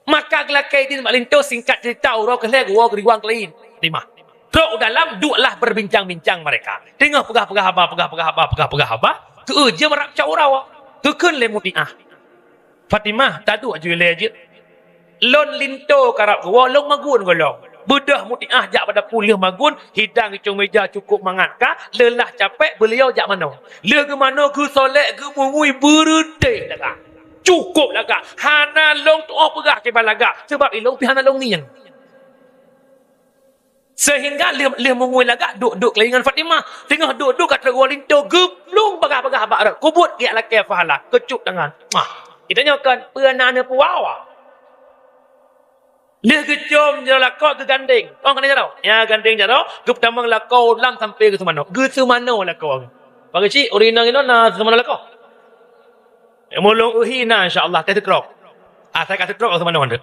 Maka geulakèe idin bak linto, singkat ceurita uroe keu lhèe geuwoe geuriwang keu laén. Fatimah. Trok u dalam, duek lah berbincang-bincang mereka. Teungoh peugah-peugah haba, peugah-peugah haba, peugah-peugah haba, keu jeuem rab cot uroe. Geukheun lé Mutiah. Fatimah, taduek ju ilée jeuet. Lôn linto karab geuwoe, lôn magun gohlom. Beudôh Mutiah jak bak dapu lheueh magun, hidang icong meja cukôp mangat ka, leulah capék beuliau jak manoe. Lheueh geumanoe geusolek geumungui beureutéh lagak. Cukôp lagak. Hana lôn tuoh peugah kiban lagak, sabab ilôn pih hana lôn ngieng. Seuhingga lheueh, lheueh mungui lagak duek-duek lé ngon Fatimah. Teungoh duek-duek ka trok woe linto geuplueng bagah-bagah bak rot. Kubuet geujak lakée pahala. Keucup tangan. Mah. Geutanyoe kon peue na neupuwoe. Lheueh geucom jaroe lakoe geugandeng. Oh, keuneuk jaroe. Ya, gandeng jaroe, geupeutamong lakoe lam sampé geuseumanoe. Geuseumanoe lakoe. Pakai cit, ureueng inong inoe na seumanoe lakoe. Meulôn uhi na, insya Allah, teuh seutrok. Asai ka seutrok, seumanoe mandum.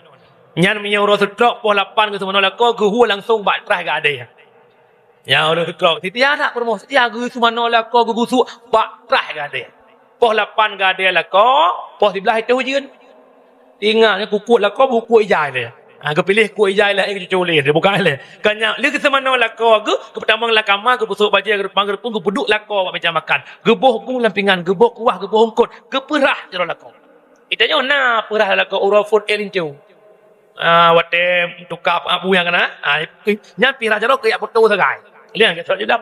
Nyan meunyoe uroe seutrok, poh lapan geuseumanoe lakoe, geuhue langsong bak traih geuadée. Nyan uroe seutrok, seutia that peurumoh, seutia geuseumanoe lakoe geugusuk bak traih geuadée. Poh lapan geuadée lakoe, poh siblaih itôh ujeuen. Ingat, nyan kukuek lakoe, bukuek ijai lé. Ha, geupiléh kuek ijai lé, cucu lé, dibuka lé. Ka nyan, lheueh geuseumanoe lakoe geuh, geupeutamong lam kama, geupeusuet bajée, geureupang, geureupeung, geupeuduek lakoe bak meuja makan. Geuboh bu lam pingan, geuboh kuah, geuboh eungkôt, geupeurah jaroe lakoe. Geutanyoe na peurah lakoe uroe phôn ék linto. Ah, watée tuka abu nyang kana, ah, nyan pih rah jaroe keu jak peutoe sagai. Liang ke surat judam.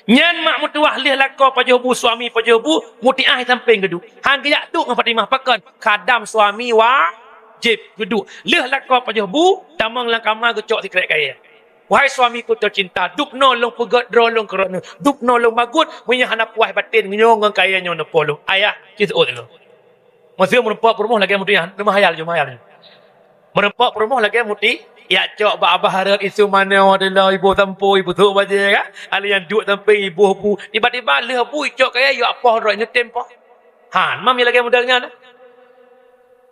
Nyan mak meutuwah lheueh lakoe pajoh bu, suami pajoh bu, Mutiah sampéng geuduek. Han geujak duek ngon Fatimah pakon, khadam suami wajéb geuduek. Lheueh lakoe pajoh bu, tamong lam kama geucok sikrek kayée. Wahai suamiku tercinta, dubnoe lôn peugét droe lôn keu droeneuh. Dubnoe lôn magun, meunyoe hana puas batén nyoe ngon kayée nyoe neupoh lôn. Ayah, ci seuôt lôn. Meuseu meureumpok peurumoh lagée Mutiah, meuhayal ju, meuhayal ju. Meureumpok peurumoh lagée Muti, jak cok bak abah rot isu manoe delo iboh sampoe, iboh sôk bajée ka. Alèh nyan duek sampéng iboh bu. Tiba-tiba lheueh bu icok kayée, yue poh droe nyoe tem poh. Han, mam nyang lagée model nyan.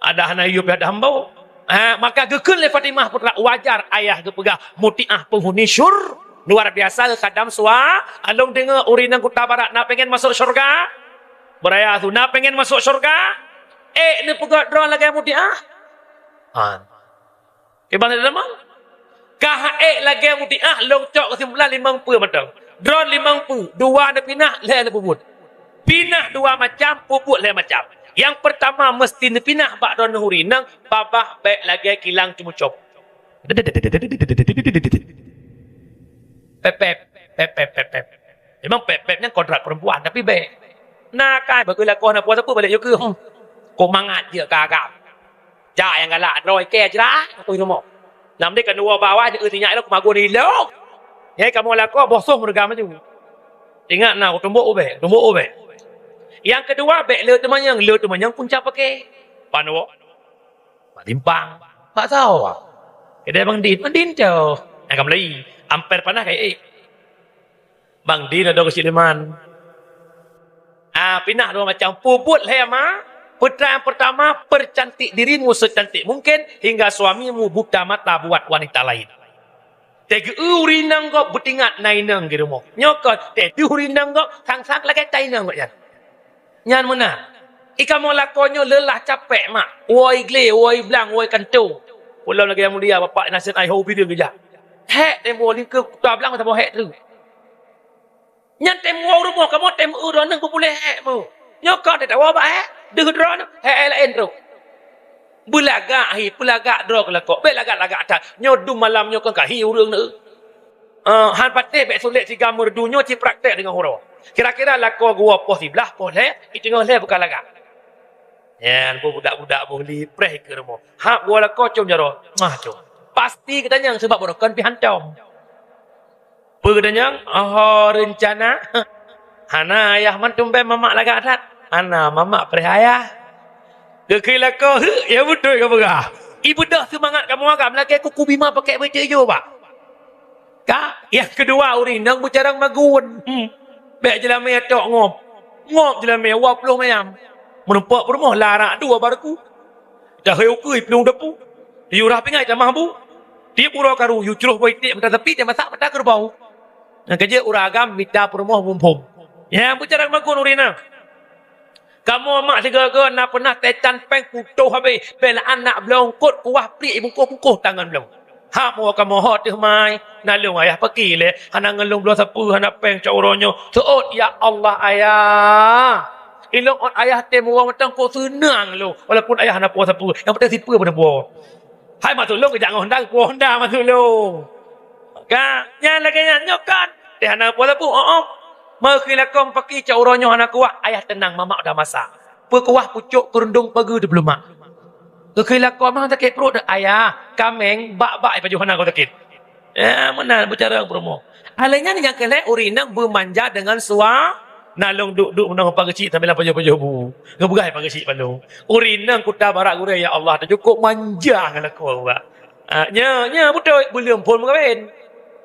Ada hana yue pih ada hamba. Ha, maka geukheun lé Fatimah putra, wajar ayah geupeugah Mutiah penghuni syur-, luar biasa khadam sua-, along deungoe ureueng inong Kuta Barat na pengen masuk syurga? Beuraya su na pengen masuk syurga? Ék neupeugét droe lagée Mutiah? Ha. Kiban lé teuma? Ka ék lagée Mutiah, lôn cok keusimpulan limong peue mantong. Droe limong peue, dua neupinah, lhée neupeubuet. Pinah dua macam, peubuet lhée macam. Nyang peurtama meusti neupinah bak droeneuh ureueng inong, babah bék lagée kilang ceumeucom. Pép, pép, pép, pép, pép. Memang pép, pép nyan kodrat perempuan, tapi bék. Na kai bak lakoe na puasa pun balek yue keu. Hmm. Kok mangat je ka agam. Jak nyang galak droe kée jra, aku rumoh. Nam deh kan dua bawah je sinyak lo kumagun ilok. Nyai kamoe lakoe boh soh meureuga maju. Ingat na, tumbok ubé, tumbok ubé. Nyang keudua, bék le teumanyong, le teumanyong punca paké. Pan woe? Bak simpang. Bak sawa. Kedai Bang Din, Bang Din tu. Nyang ka meulai. Amper panas kai ék. Bang Din ada keuchik leman. Ah, pinah dua macam. Peubuet lhée ma. Putra yang pertama, percantik dirimu secantik mungkin hingga suamimu buta mata buat wanita lain. Teugeue ureueng inong gob beutingat na inong di rumoh. Nyoe kon teugeue ureueng inong gob sang-sang lagée ta inong gob nyan. Nyan meunan. Ikamoe lakoe nyoe leulah capék mak. Woi glé, woi blang, woi kanto. Ulôn lagée nyang mulia Bapak Nasir ai ho bideueng geujak. Hék tempo lingkeue kuta blang saboh hék treuk. Nyan tem woe rumoh kamoe tem eu droeneuh beupuléh hék mu. Nyoe ka teudawa bak hék, deuh droeneuh hék laén trok. Beulagak hi, peulagak droe keu lakoe. Bék lagak-lagak that. Nyoe dum malam nyoe kon ka hi ureueng neu. Eh, han patéh bék sulet siga meureudu nyoe ci praktek deungon uroe. Kira-kira lakoe geuwoe poh siblaih, poh lhée, i teungoh lhée buka lagak. Nyan, budak-budak boh li preh keu rumoh. Hab geuwoe lakoe com jaroe. Mah com. Pasti geutanyong sabab barokon pih hantom. Peue geutanyong? Oh, reuncana? Hana ayah, man tumben mamak lagak that. Hana, mamak preh ayah. Geukheun lakoe, "Heuek, ya beutôi ka peugah." Ibeudôh seumangat kamoe agam lagée kuku bima pakék beucék ijo bak. Ka, nyang keudua ureueng inong beucarông magun. Hmm. Bék jeulamé tok ngop. Ngop jeulamé dua ploh mayam. Meurumpok peurumoh larak dua baruku. Dahé ukeue iplueng dapu. Yue rah pingai tamah bu. Tieb uroe karu, yue cruh boh iték mata sapi dan masak mata keureubeue. Nyang keujeuet ureueng agam mita peurumoh muphom. Nyang beucarông magun ureueng inong. Kamoe mak sigoe-goe na peunah teucan péng putôh habéh, bela anak bloe eungkôt kuah pliek ibungkoh-bungkoh tangon bloe. Hak mo kamoe ho teuh mai, na lôn ayah paki lé, hana ngon lôn bloe sapeue, hana péng cok uroe nyoe. Seuôt, "Ya Allah, Ayah, Ilong ot ayah tem woe mantong kok seunang lôn, walaupun ayah hana puwoe sapeue, nyang penting sipeue pun puwoe. Hai maksud lôn geujak ngon Honda, puwoe Honda maksud lôn. Ka, nyan lagèe nyan nyoe kan. Teuh hana puwoe sapeue, oh, oh. Meukeuh lakoe paki cok uroe nyoe hana kuah, ayah teunang mamak udah masak. Peukuah pucok keurundong pageue teupeulemak. Geukheun lakoe mah sakét pruet, ayah, kaméng, bak-bak ipajoh hana goe sakét. Ya, meunan beucara peurumoh. Alèh nyan nyang keu lhèe ureueng inong beumanja deungon sua, na lôn duek-duek meunong Pak Geuchik sambil pajoh-pajoh bu. Geupeugah Pak Geuchik paloe. Ureueng inong Kuta Barat gurèe, ya Allah, teucukôp manja ngon lakoe awak. Ah, nya, nya beutôi, beuleum phôn meukawen.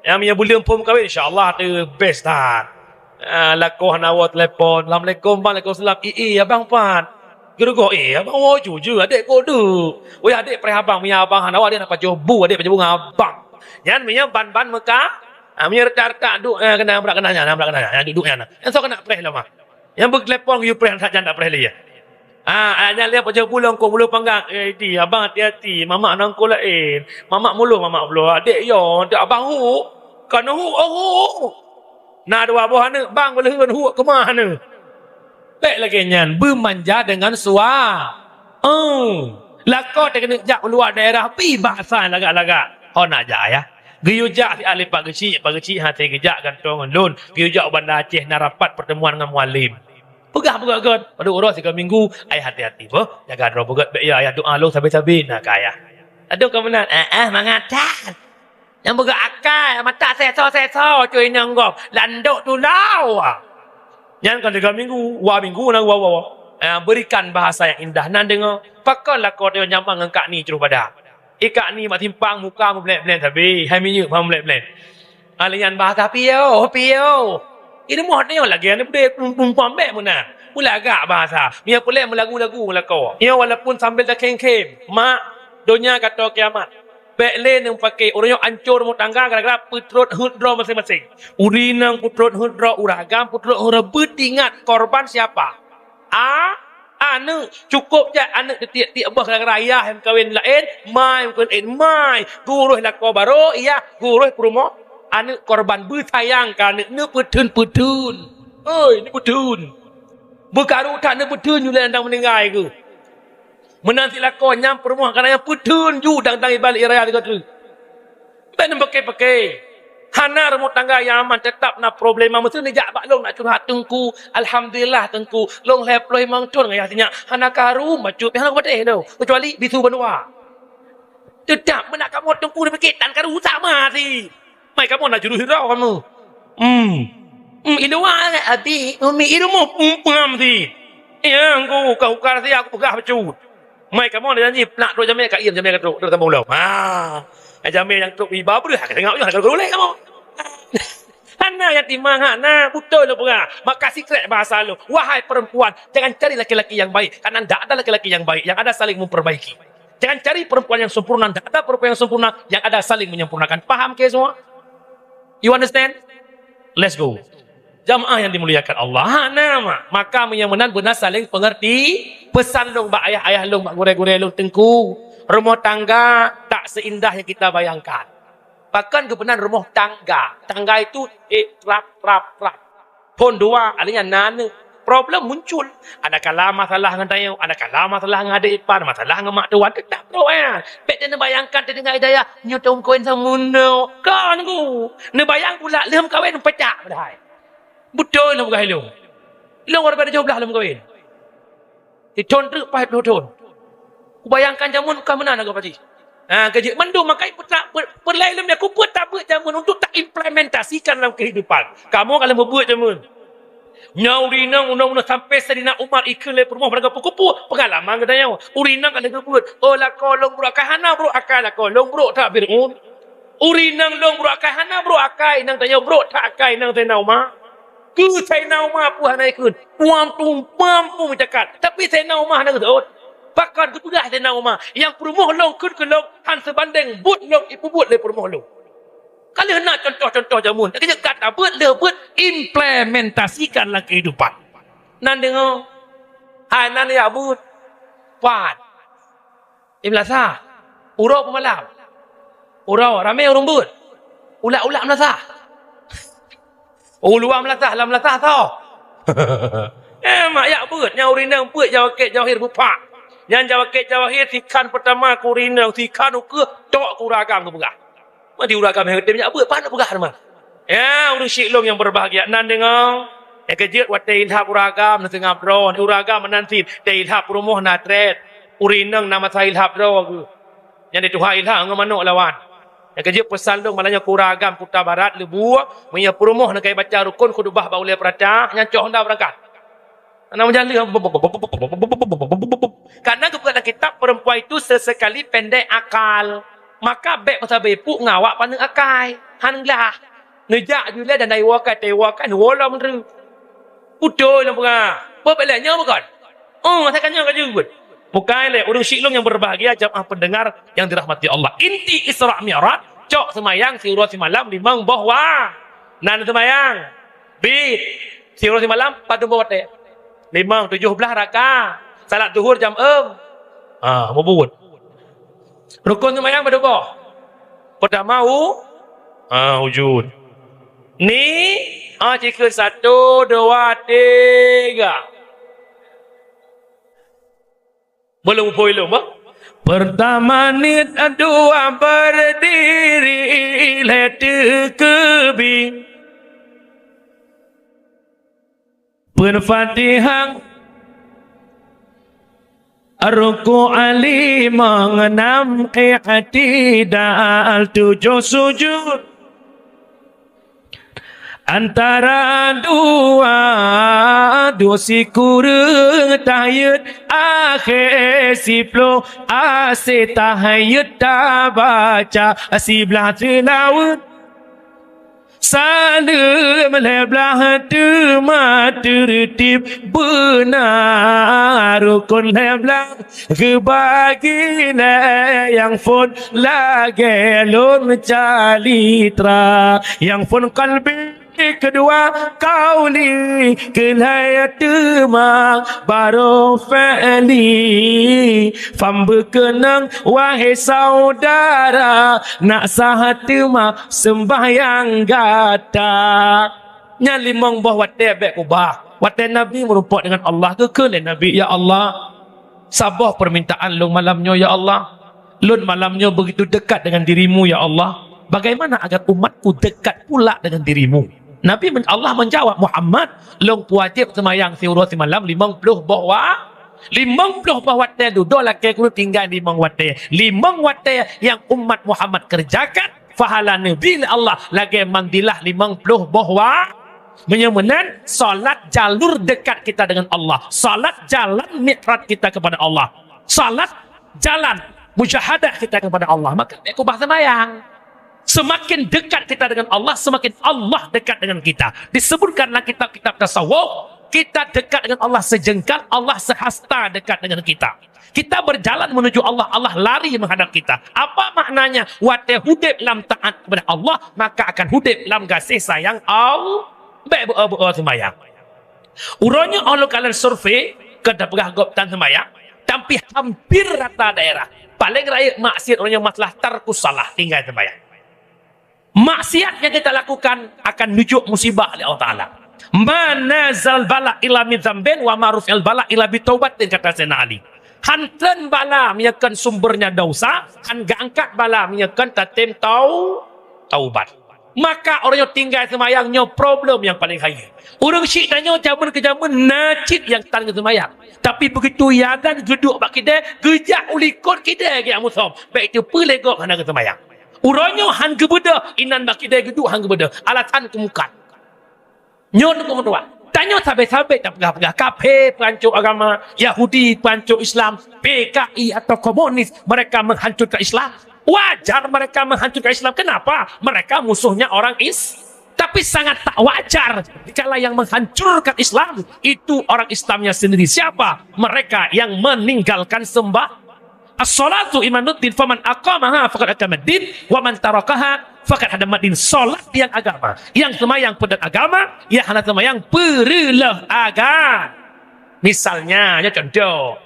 Ya, meunyo beuleum phôn meukawen, insya Allah the best that. Ah, lakoe hana woe telepon, "Assalamualaikum, Bang." "Waalaikumsalam." "Ih, ih, abang pat?" Geurugoe, "Eh, abang woe jujur, adék kok deuk?" "Weh, adék preh abang, meunyo abang hana woe, adék na pajoh bu, adék pajoh bu ngon abang." Nyan meunyo ban-ban meuka, ah, meunyo retak-retak duek, eh, keunan brat keunan nyan, brat keunan nyan, duek-duek nyan. Nyan soe keuneuk preh lom ah. Nyang beutelepon geuyue preh, that jan tapreh lé. Ah, ah, nyan lé pajoh bu lom kok, bu lom panggang. "Eh, di, abang hati-hati, mamak nangko laén. Mamak muloh, mamak bloe, adék yo, adék abang hu. Kan hu, oh, hu." Na dua boh aneuk bang beuleuheun huek keumah aneuk. Bèk lagèe nyan, beumanja deungon sua. Oh, lakoe teuh keuneuk jak u luwa daerah, pi basa lagak-lagak. Ho na jak ayah. Geuyue jak siat lé Pak Geuchik, Pak Geuchik hase geujak gantoe ngon lôn. Geuyue jak u Banda Aceh na rapat pertemuan ngon mualem. Peugah beugöt-göt, padub uroe sigoe minggu, ayah hati-hati beuh, jaga droe beugöt bèk ya ayah doa lôn sabe-sabe na keu ayah. Adoe ka meunan, eh, eh, mangat that. Nyang beugöt akai, mata seso-seso, cuy inong gob, landok tulau. Nyan kan tiga minggu, dua minggu na gua-gua. Eh, berikan bahasa yang indah nan deungoe. Pakon lakoe teuh nyaman ngon Kak Ni Ceruh Badak. Eh, Kak Ni bak simpang muka meublèt-blèt sabe, hai minyeuk bak meublèt-blèt. Ah, lé nyan bahasa piyo, piyo. Di rumoh nyoe lagèe aneuk beudé, pum-pum pam bèk meunan. Meulagak bahasa. Meunyoe peureulèe meulagu-lagu ngon lakoe. Nyoe walaupun sambil takhém-khém, mak, donya ka toe kiamat. Bèk lé neupake ureueng nyoe ancô rumoh tangga gara-gara peutrôt heuet droe maséng-maséng. Ureueng inong peutrôt heuet droe, ureueng agam peutrôt heuet droe, beuingat korban siapa? A, aneuk. Cukôp jak aneuk teutiek-tiek boh gara-gara ayah nyang kawen laén, mai meukawen laén, mai. Gurôh lakoe barô, yah, gurôh peurumoh. Aneuk korban beusayang keu aneuk, neupeutheun-peutheun. Oi, neupeutheun. Beukaru that neupeutheun ju lé dang meuninggai geuh. Meunan cit lakoe nyang peurumoh kana nyang peutheun ju dang-dang iban raya sigoe treuk. Bèk neupake-pake. Hana rumoh tangga nyang aman, teutap na problema. Meuseu neujak bak lôn nak curhat, "Teungku, alhamdulillah Teungku, lôn lhèe ploh limong thon ngon yah sinyak, hana karu bacut, pih hana kupatéh lôn, keucuali bisu banua." Teutap meunak kamoe Teungku neupike tan karu sama cit. Mai kamoe na jurôh hira kamoe. Hmm. Hmm, i luwa, abi, umi, i rumoh, hmm, pengam cit. Ya, Teungku, ka ukar sia kupeugah bacut. Mai kamoe janji, plak trok jamé ka iem jamé ka trok, trok sambông lom. Ha. Jamé nyang trok iba breuh, ka tengok nyoe ka ulèe kamoe. Hana nyang timang, hana, beutôi lôn peugah. Maka sikrek bahasa lôn, wahai perempuan, jangan cari laki-laki yang baik, karena ndak ada laki-laki yang baik, yang ada saling memperbaiki. Jangan cari perempuan yang sempurna, ndak ada perempuan yang sempurna, yang ada saling menyempurnakan. Paham ke semua? You understand? Let's go. Jamaah yang dimuliakan Allah. Ha, na, mak. Maka meunyoe meunan beuna saling pengerti. Pesan lôn bak ayah-ayah lôn, bak gurèe-gurèe lôn, Teungku, rumoh tangga tak seindah yang kita bayangkan. Pakon geupeunan rumoh tangga. Tangga itu, eh, trap, trap, trap. Phôn dua, alèh nyan na aneuk. Problem muncul. Ada kala masalah ngon tanyoe, ada kala masalah ngon adék ipar, masalah ngon mak tuan, teutap trok, eh. Bèk teuh neubayangkan teudeungai dayah, nyoe thôn kawén sameunoe. Kon ku. Neubayang pula lheuh meukawen peucah padahai. Beutôi lôn peugah ilôn. Ilôn baru tujoh blaih lôn meukawen. Sithôn treuk paih ploh thôn. Kubayangkan jameun ka meunan lagoe pati. Ha, keujeuet mandum makai peutra-, pe-, peureulee lom ya, kupeue tabeuet jameun untuk taimplementasikan lam kehidupan. Kamoe ka lheueh meubeuet jameun. Nyoe ureueng inong, unoe-unoe sampai Saidina Umar ikheun lé peurumoh padahai peukupu peungalaman geutanyoe. Ureueng inong ka lheueh geubeuet, "Oh, lakoe lôn brok akai hana brok akai, lakoe lôn brok that Fir'aun." Ureueng inong lôn brok akai hana brok akai, inong tanyoe brok that akai inong Saidina Umar. Keu Saidina Umar peue hana ikheun, puam tum puam tum meucakat. Tapi Saidina Umar hana geuseuôt. Pakon geupeugah Saidina Umar, "Nyang peurumoh lôn kheun keu lôn, han seubandeng buet lôn ipeubuet lé peurumoh lôn." Ka lheueh na contoh-contoh jameun. Nyang keujeuet gata beuet lheueh beuet implementasikan lam kehidupan. Nan deungoe, hai nan ya beuet. Pat. Di meulasah. Uroe peumalam. Uroe ramé ureueng beuet. Ulak-ulak meulasah. Uluwa meulasah, lam meulasah soe? Eh, mak yak beuet, nyang ureueng inong beuet jawakét jawahir bupak. Nyang jawakét jawahir sikhan peutama keu ureueng inong, sikhan ukeue tok keu ureueng agam geupeugah. Meunan di ureueng agam nyang tem yak beuet, pan peugah teuma. Ya, ureueng syik lôn nyang berbahagia, nan deungoe. Nyang keujeuet watèe ilhab ureueng agam na seungab droe, ureueng agam meunan cit, watèe ilhab peurumoh na trép. Ureueng inong na masa ilhab droe geuh. Nyan di tuha ilham ngon manok lawan. Nyang keujeuet peusan lôn malam nyoe keu ureueng agam Kuta Barat, Leubue, meunyoe peurumoh na kai baca rukon khutubah bak ulèe peurata, nyan cok honda beurangkat. Hana meujaleh. Karena geupeugah lam kitab, perempuan itu sesekali pendek akal. Maka bèk meusabe ipuk ngon awak paneuk akai. Han glah. Neujak ju lé dan dai woe kai, tai woe kai, neuwoe lom meunreue. Beutôi lôn peugah. Peue lé nyoe bukon? Oh, asai ka nyoe ka jeuet. Bukai lé ureueng syik lôn nyang berbahagia, jamaah pendengar yang dirahmati Allah. Inti Isra Mi'raj, cok seumayang siuroe simalam limong boh wa-, nan seumayang. Bit. Siuroe simalam padum boh watèe? Limong, tujoh blah raka. Salat zuhur jam eum. Ha, mubuet. Rukon seumayang padum boh? Peutama u-, ha, wujud. Ni, ha, cikheun satu, dua, tiga. Boleh muphom ilôn, bah? Peutama niet, dua berdiri, lhèe teukeubi. Peuet Fatihah, rukuk limong, nam i'tidal, tujoh sujud. Antara dua, dua sikureueng tahiyat, akhé siploh aseue tahiyat tabaca siblaih seulaweuet. Saleuem lhèe blah teuma teureutib beuna, rukon lhèe blah geubagi lé nyang phôn lagèe lôn calitra. Nyang phôn qalbi, keudua qauli, keulhèe teuma baroe fi'li. Pham beukeunong, wahé saudara, nak sah teuma seumbahyang gata. Nyan limong boh watèe bèk ubah. Watèe Nabi meurumpok dengan Allah, geukheun lé Nabi, "Ya Allah, saboh permintaan lôn malam nyoe, ya Allah. Lôn malam nyoe begitu dekat dengan dirimu, ya Allah. Bagaimana agar umatku dekat pula dengan dirimu?" Nabi men-, Allah menjawab, "Muhammad, lôn wajéb seumayang siuroe simalam limong ploh boh wa-, limong ploh boh watèe dudoe lakèe keu lôn tinggai limong watèe. Limong watèe nyang umat Muhammad kerjakan, pahala neubi lé Allah lagèe manzilah limong ploh boh wa-." Meunyoe meunan, salat jalur dekat kita dengan Allah. Salat jalan mi'raj kita kepada Allah. Salat jalan mujahadah kita kepada Allah. Maka bèk ubah seumayang. Semakin dekat kita dengan Allah, semakin Allah dekat dengan kita. Disebutkan dalam kitab-kitab tasawuf, kita dekat dengan Allah sejengkal, Allah sehasta dekat dengan kita. Kita berjalan menuju Allah, Allah lari menghadap kita. Apa maknanya? Watèe udép lam taat kepada Allah, maka akan udép lam gaséh sayang Allah. Bèk beu-, beu-, seumayang. Uroe nyoe, oh lôn kalon survei, ka tapeugah gob tan seumayang, tapi hampir rata daerah, paleng rayeuk maksiat uroe nyoe masalah tarkus shalah, tinggai seumayang. Maksiat nyang kita lakukan akan neujok musibah lé Allah Taala. "Ma nazal bala illa min dzambin wa ma rufi'al bala illa bi taubatin," kata Sayyidina Ali. Han treun bala meunyoe kon sumbernya dosa, han geuangkat bala meunyoe kon tatem tau-, taubat. Maka ureueng nyang tinggai seumayang nyoe problem nyang paleng hayeu. Ureueng syik tanyoe jameun keu jameun na cit nyang tan geuseumayang. Tapi begitu azan geuduek bak kidée, geujak u likot kidée geujak musöm. Bék teupeue lé gob hana geuseumayang. Uroe nyoe han geubeudôh, inan bak kidée geuduek han geubeudôh. Alasan keumukat. Nyoe teungku meutuah. Tanyoe sabe-sabe tapeugah-peugah kafé peuhanco agama, Yahudi peuhanco Islam, P K I atau komunis, mereka menghancurkan Islam. Wajar mereka menghancurkan Islam. Kenapa? Mereka musuhnya orang Is-, tapi sangat tak wajar dikala yang menghancurkan Islam itu orang Islamnya sendiri. Siapa? Mereka yang meninggalkan sembah. As-salatu imaduddin, faman aqamaha faqad aqamaddin, wa man tarakaha faqad hadamaddin. Salat nyang agama, nyang seumayang peudeueng agama, nyang hana seumayang peureuloh agama. Misalnya, nyoe contoh.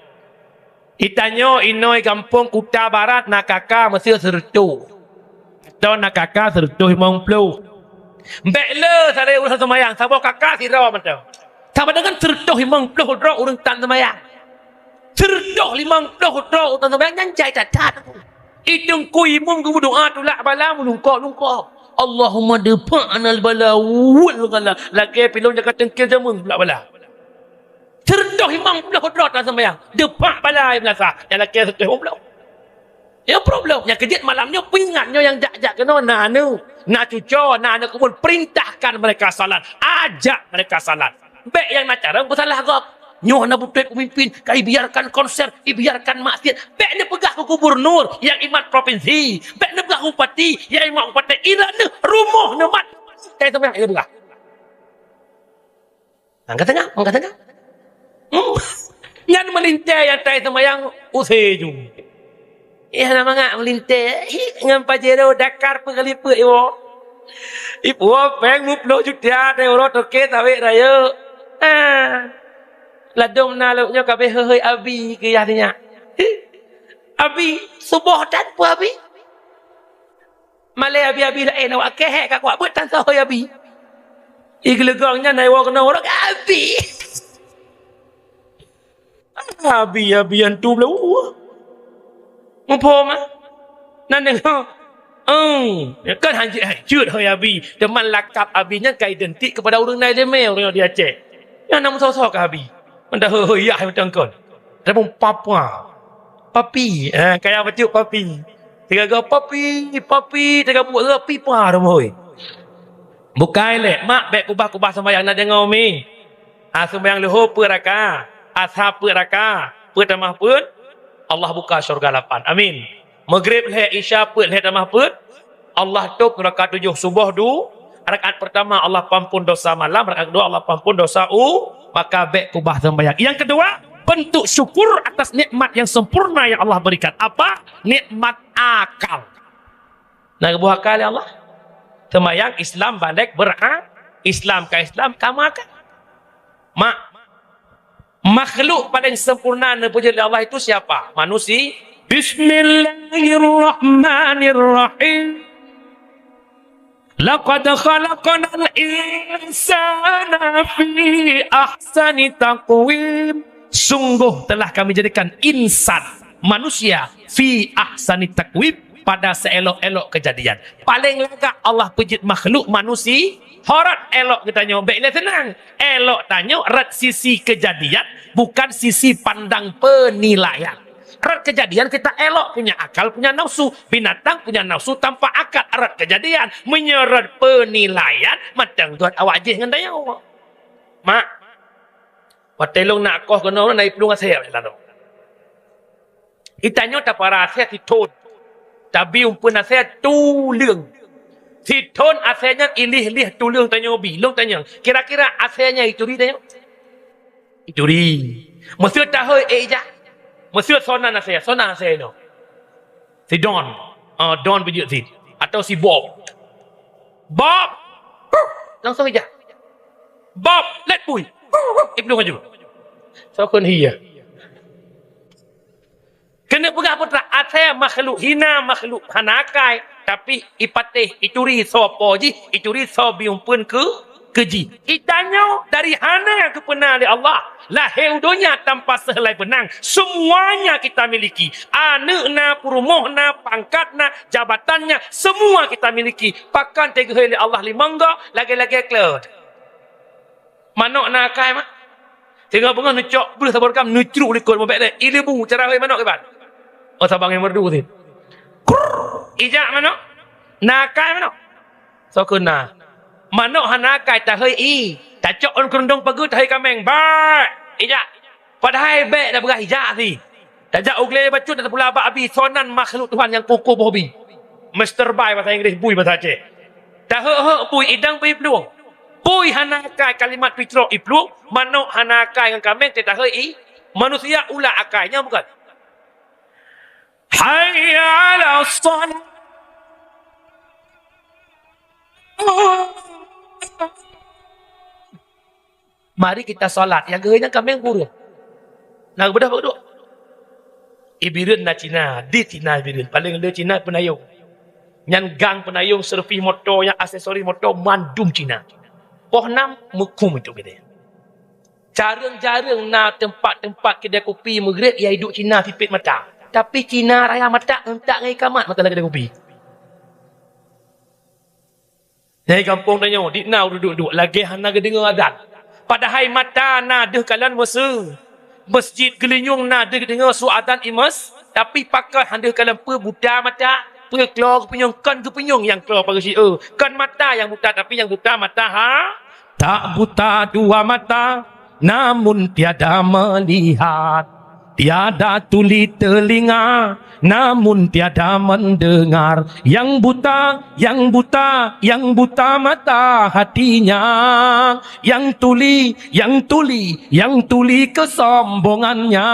Itanyoe inong gampông Kuta Barat na K K meusti seureutôh. Atau na K K seureutôh limong ploh. Bék le sabe ureueng seumayang, saboh K K sidroe mantong. Sama dengan seratus limong ploh droe ureuëng tan seumayang. Seratus limong ploh droe ureuëng tan seumayang nyan jai that-that. Itong kui imum geumeudoa tulak bala meulungkok-lungkok. Allahumma dfa' anal bala wal ghala. Lagée pilon jaga tengkil jameng tulak bala. Seratus limong ploh droe tan seumayang. Dfa' bala binasa. Nyang lagée seratus limong ploh. Ya problem. Nyang keujeuet malam nyoe peuingat nyoe nyang jak-jak keunoe na aneuk, na cuco, na aneuk keubon, perintahkan mereka salat. Ajak mereka salat. Bék nyang na carông peusalah gob. Nyoe na beutôi pemimpin, ka ibiarkan konser, ibiarkan maksiat. Bék neupeugah keu gubernur nyang imat provinsi. Bék neupeugah keu bupati nyang imat bupati. Irat neuh rumoh neumat. Teuh seumayang neupeugah. Angkat tangan, angkat tangan. Hmm. Nyan meulintée nyang tai seumayang use ju. Yah na mangat meulintée, hi, ngon Pajero Dakar peugalipeuek iwoe. Iwoe péng muploh juta teuh uroe toke sawét rayeuk. Ah. Ladôm na lôk nyoe ka abéh hôi-hôi abi keu yah sinyak. Abi, suboh that peue abi? Malée abi-abi laén awak keuhai ka kuat beuet tan soe hôi abi. Igeuleugong nyan na iwoe keunoe uroe abi. Abi-abi antu beuleueh. Muphom ah? Nan deungoe. Oh, kan hanjeuet-hanjeuet hôi abi. Teuma lakab abi nyan ka identik kepada ureuëng na iéleumé ureuëng di Aceh. Nyan na meusoe-soe keu abi. Mantong hôi-hôi yah mantong kon. Tapi papa. Papi. Ha, kaya bacut papi. Teuga papi, papi, teuga buet pipa rumoh hôi. Bukai lé, mak bék kubah-kubah sembahyang na deungoe mi. Ha, sembahyang leuhô peuet raka, asar peuet raka, peuet tamah peuet, Allah buka syurga lapan. Amin. Maghrib lhée, Isya peuet lhée tamah peuet, Allah tôb raka tujoh, suboh du, rakaat pertama Allah pampun dosa malam, rakaat kedua Allah pampun dosa u, maka bék kubah sembahyang. Yang kedua, bentuk syukur atas nikmat yang sempurna yang Allah berikan. Apa? Nikmat akal. Na geuboh akal lé Allah. Sembahyang Islam balék bera-, Islam ka Islam ka meuakal. Mak, makhluk paling sempurna neupeujeuet lé Allah itu siapa? Manusia. Bismillahirrahmanirrahim. Laqad khalaqnal insana fi ahsani taqwim. Sungguh telah Kami jadikan insan, manusia, fi ahsani taqwim, pada seelok-elok kejadian. Paling lagak Allah peujeuet makhluk manusia, ho rot elok geutanyoe, bék lé seunang. Elok tanyoe rot sisi kejadian, bukan sisi pandang penilaian. Rot kejadian kita elok, punya akal, punya nafsu. Binatang punya nafsu tanpa akal, rot kejadian. Meunyoe rot penilaian, mantong gét awak jih ngon tanyoe. Mak, watée lôn na akoh keunoe na iplueng asée lalu. Itanyoe tapara asée sithon. Tabi umpeuen asée tuleueng. Sithon asée nyan ilih-lih tuleueng tanyoe bi. Lôn tanyong, kira-kira asée nyan ituri tanyoe? Ituri. Meuseu tahôi ék ijak. Meuseu sonan asée, sonan asée nyoe. Si Don. Ah, Don peujeuet sit. Atau si Bob. Bob. Langsung ijak. Bob, let bui. Iplueng laju. Sokon hiya. Keuneuk peugah putra, asée makhluk hina, makhluk hana akai, tapi ipatéh, ituri soe po jih, ituri soe bi umpeuen keu, keu jih. Itanyoe dari hana geupeuna lé Allah, lahé u donya tanpa sehelai beunang. Semuanya kita miliki. Aneuk na, peurumoh na, pangkat na, jabatan na, semua kita miliki. Pakon teugeuhôi lé Allah limong goe, lagée-lagée klot. Manok na akai, mak. Singoh beungoh neucok breuh saboh reukam, neucruk likot, mubek deh. Ileumbu cara hôi manok kiban. Oh, sabang nyang merdu sit. Krrrr. Ijak manok. Na akai manok. Sokon na. Manok hana akai, tahôi ie. Tacok ôn keurundong pageue, tahôi kaméng. Bak. Ijak. Padahai bék tapeugah ijak sit. Tajak u glé bacut, tapula bak abi, sonan makhluk Tuhan nyang kukoh boh bi. Masturbate basa Inggréh, bui basa Aceh. Taheuek-heuek bui, idang bui iplueng. Bui hana akai, kalimat fitrah iplueng, manok hana akai ngon kaméng teuh taheuek ie, manusia ulat akai, nyan bukan? Hayya 'alas shalah. Mari kita salat. Nyang geuhôi nyan kaméng kureueng. Na geubeudôh bak duek. Ibireuen na Cina, di Cina ibireuen. Paléng le Cina peunayong. Nyan gang peunayong, servis moto, nyang aksesori moto, mandum Cina. Poh nam meukhum itu geude. Jareueng-jareueng na teumpat-teumpat keudè kupi Maghrib nyang iduek Cina sipét mata. Tapi Cina raya mata euntak ngon ikamat mata lam keudè kupi. Di gampông tanyoe, di na ureueng duek-duek lagèe hana geudeungoe azan. Padahai mata na deuh kalon meuseu. Masjid geulinyueng na deuh geudeungoe su azan imeus, tapi pakon han deuh kalon peue buta mata, peue klo geupunyueng, kon geupunyueng nyang klo pageue sieu. Kon mata nyang buta, tapi nyang buta mata ha. Tak buta dua mata, namun tiada melihat. Tiada tuli telinga, namun tiada mendengar. Yang buta, yang buta, yang buta mata hatinya. Yang tuli, yang tuli, yang tuli kesombongannya.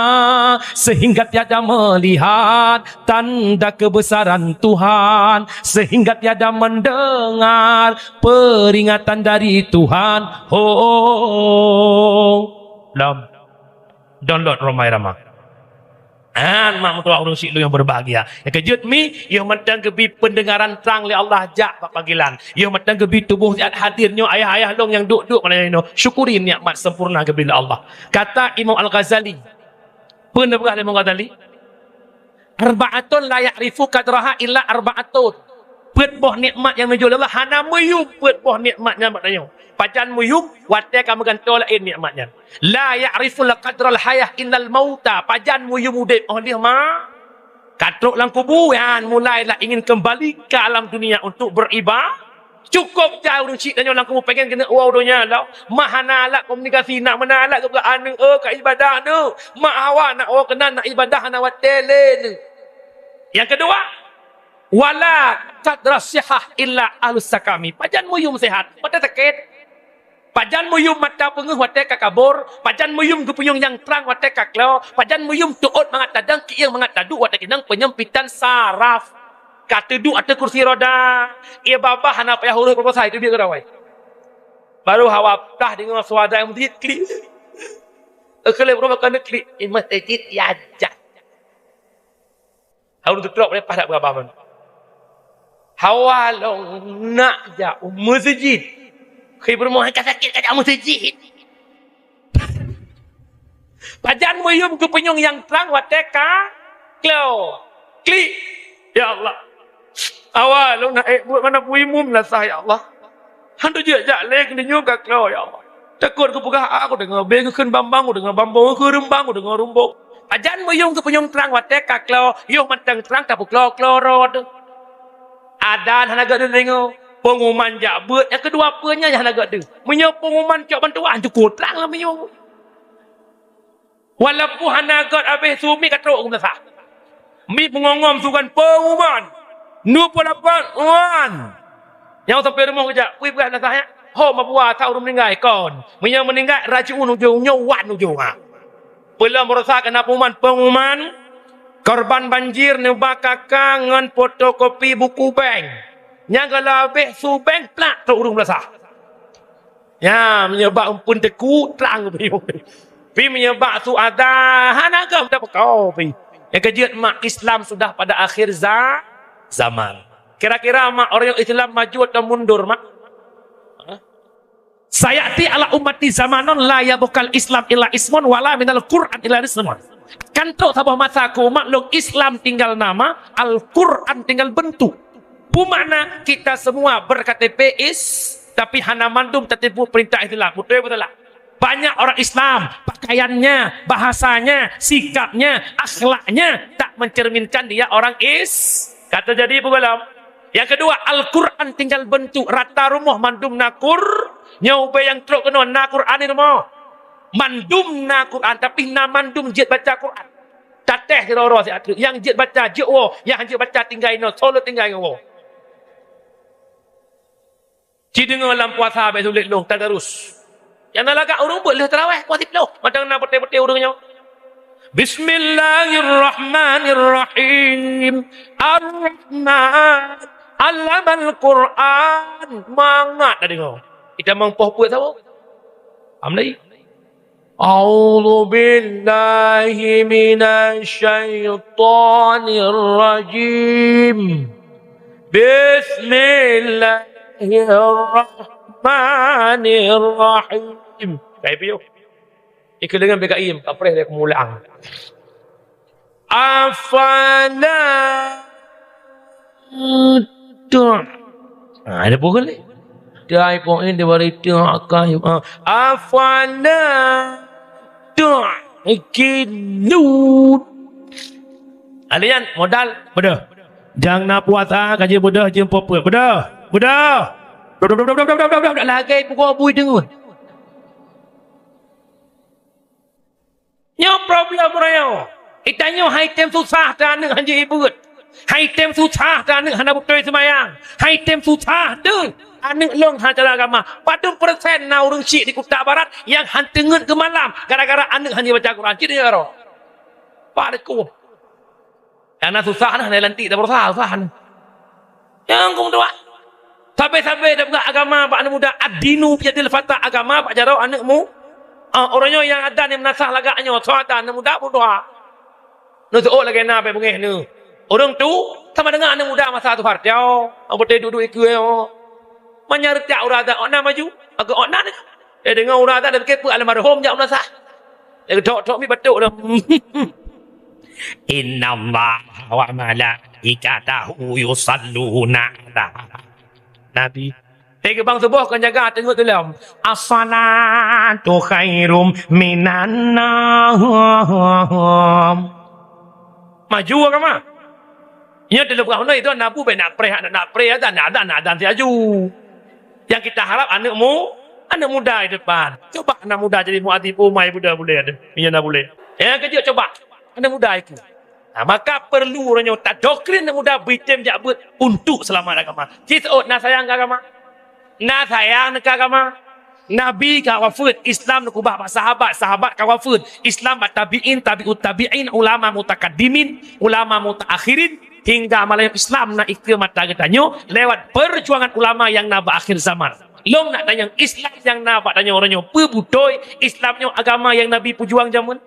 Sehingga tiada melihat tanda kebesaran Tuhan. Sehingga tiada mendengar peringatan dari Tuhan. Ho. Lom. Download Rhoma Irama. An, mak meutuah ureueng syiek lôn nyang berbahagia. Nyang keujeuet mi, yoh mantong geubri pendengaran trang lé Allah jak bak panggilan. Yoh mantong geubri tuboh siat hadir nyoe ayah-ayah lôn nyang duek-duek malam nyoe. Syukuri nikmat sempurna geubri lé Allah. Kata Imam Al-Ghazali. Peue neupeugah lé Imam Ghazali? Arba'atun la ya'rifu qadraha illa arba'atun. Peuet boh nikmat nyang neujok lé Allah hana meuyum peuet boh nikmat nyan bak tanyoe. Pajan meuyum watèe ka meugantoe laén nikmat nyan. La ya'riful qadral hayah illal mauta. Pajan meuyum udép óh lheueh ma-, ka trok lam kubu, nyan mulailah ingin kembali ke alam dunia untuk beriba-, Cukôp jai ureueng syiek tanyoe lam kubu pengen keuneuk woe donya lom. Mak hana alat komunikasi, nak meunan alat geupeugah aneuk, "Oh, ka ibadah aneuk." Mak awak nak woe keunan nak ibadah hana watèe lé neuk. Nyang keudua, wala qadra sihah illa ahlus sakami. Pajan meuyum sehat, watèe sakét. Pajan meuyum mata peungeuh watèe ka kabur, pajan meuyum geupunyueng nyang trang watèe ka klo, pajan meuyum teuôt mangat tadong, kieng mangat taduek watèe keunong penyempitan saraf. Ka teuduek ateueh kursi roda, ie babah hana payah urus proposal, itu biet keudawai. Baru hawa pah deungoe suara meuseujid klik. Eukeuleub rumoh keuneuk klik, i meuseujid ya jak. Hawa teutrok leupah dak beurabah man. Hawa lôn nak jak u meuseujid. Khi beureumoh ka sakét ka jak u meuseujid. Pajan meuyum geupunyueng nyang trang watèe ka klo. Klik. Ya Allah. Awai lôn na ék buet mana bui mum lasah ya Allah. Han tujak jak lé keuneuk nyoe ka klo ya Allah. Takot geupeugah a kudeungoe bé geukheun bambang kudeungoe bambong geukheun rumbang kudeungoe rumbong. Pajan meuyum geupunyueng trang watèe ka klo, yoh mantong trang tapeuklo-klo rot. Adan hana geudeungoe, peunguman jak beuet nyang keudua peue nyan hana geudeungoe. Meunyoe peunguman cok bantuan cukôp trang lam meuyum. Walaupun hana gèt abéh su miet ka trok u meunasah. Miet meungongom sugan peunguman. Nupue lapan wan. Nyang sampai rumoh geujak, kui peugah nasah nyan. Ho mabua sa ureueng meuninggai kon. Meunyoe meuninggai rajiun ujong nyoe wan ujong ha. Peulom baroesa keunan peunguman, peunguman korban banjir neuba K K ngon fotokopi buku bank. Nyang galak abéh su bank plak trok ureueng meunasah. Nya, meunyoe bak eumpeuen teungku, trang pih. Pi meunyoe bak su ada, hana gam tapeuko pih. Nyang keujeuet mak Islam sudah pada akhir za-, zaman. Kira-kira mak orang Islam maju atau mundur, mak? Hah? Sayati ala ummati zamanun la yabqal Islam illa ismun wala minal Qur'an illa ismun. Kan trok saboh masa keu umat lôn Islam tinggal nama, Al-Qur'an tinggal bentuk. Peue makna kita semua ber-K T P is, tapi hana mandum tateupeue peurintah Islam. Beutôi beutôi lah. Banyak orang Islam, pakaiannya, bahasanya, sikapnya, akhlaknya tak mencerminkan dia orang is-, ka teujadi peue gohlom. Nyang keudua, Al-Qur'an tinggal bentuk, rata rumoh mandum na Qur-, nyoe ubé nyang trok keunoe na Qur'an di rumoh. Mandum na Qur'an, tapi na mandum jeuet baca Qur'an. Tatéh sidroe-droe siat treuk. Nyang jeuet baca jeuet woe, nyang han jeuet baca tinggai inoe, soe lôn tinggai ngon woe. Ci deungoe lam puasa bék sulet lôn tadarus. Nyang na lagak ureueng beuet lheueh taraweh poh siplôh, mantong na peuté-peuté ureueng nyoe. Bismillahirrahmanirrahim. Ar-Rahman. Allamal Qur'an. Mangat tadeungoe. Itamong poh peuet saboh. Paham lagi? A'udzu billahi minasy syaithanir rajim. Bismillahirrahmanirrahim. Kai piôh. Ikeuleungan B K I, kapreh lé keumulaan. Afala tu. Ha, ada pun kali. Dai pun ini baru tu akan. Ha, afala tu. Ikilun. Alian modal bedah. Jang na puasa kaji bedah jeuem popet. Bedah. Bedah. Lagèe pukul bui deungon. Nyoe problem uroe nyoe. Itanyoe hai tem susah teuh aneuk hana jibeuet. Hai tem susah teuh aneuk hana beutôi seumayang. Hai tem susah teuh aneuk lôn hana cara agama. Padum persen na ureueng syik di Kuta Barat nyang han teungeut keu malam gara-gara aneuk hana jibaca Quran. Cit nyoe ro. Pak Dekum. Karena susah nah, hana lantik dah berusaha, susah nah. Nyang kong tuan. Sabe-sabe dah peugah agama bak aneuk muda, ad-dinu biyadil fata, agama bak jaroe aneuk mu. Ah, orang nyoe yang ada ni menasah lagak nyoe, soe ada aneuk muda berdoa. Nusuk lagèe na bèk beungèh neu. Orang tu sama dengan aneuk muda masa tu harti. Oh, apa tadi duduk ikeu oh. Manyar tiap orang ada, oh na maju, agak oh na ni. Eh, deungon ureueng adat, dah pikir peue almarhum jak meunasah. Lagi thok-thok mi batuk dah. Innallaha wa malaikatahu yusalluna 'alan nabi. Eh, geubang suboh kon jaga teungeut tulom. As-salatu khairum minan naum. Maju agama. Nyoe dileupeue unoe itu nabu bèk nak preh, nak, nak preh adan, nak adan, nak adan siaju. Yang kita harap aneuk mu, aneuk muda di depan. Coba aneuk muda jadi muadib umai buda bulèe ada. Iya na bulèe. Ya keujeuet coba. Aneuk muda itu. Nah, maka perlu uroe nyoe tadoktrin aneuk muda beuitem jak beuet untuk seulamat agama. Ci seuôt na sayang keu agama. Na sayang neuka agama. Nabi ka wafeuet, Islam neukubah bak sahabat, sahabat ka wafeuet, Islam bak tabi'in, tabi'ut tabi'in, ulama mutakaddimin, ulama mutaakhirin, hingga malam Islam na ikeu mata geutanyoe lewat perjuangan ulama nyang na bak akhir zaman. Lôn nak tanyong, Islam nyang na bak tanyoe uroe nyoe peue beutôi Islam nyoe agama nyang Nabi peujuang jameun?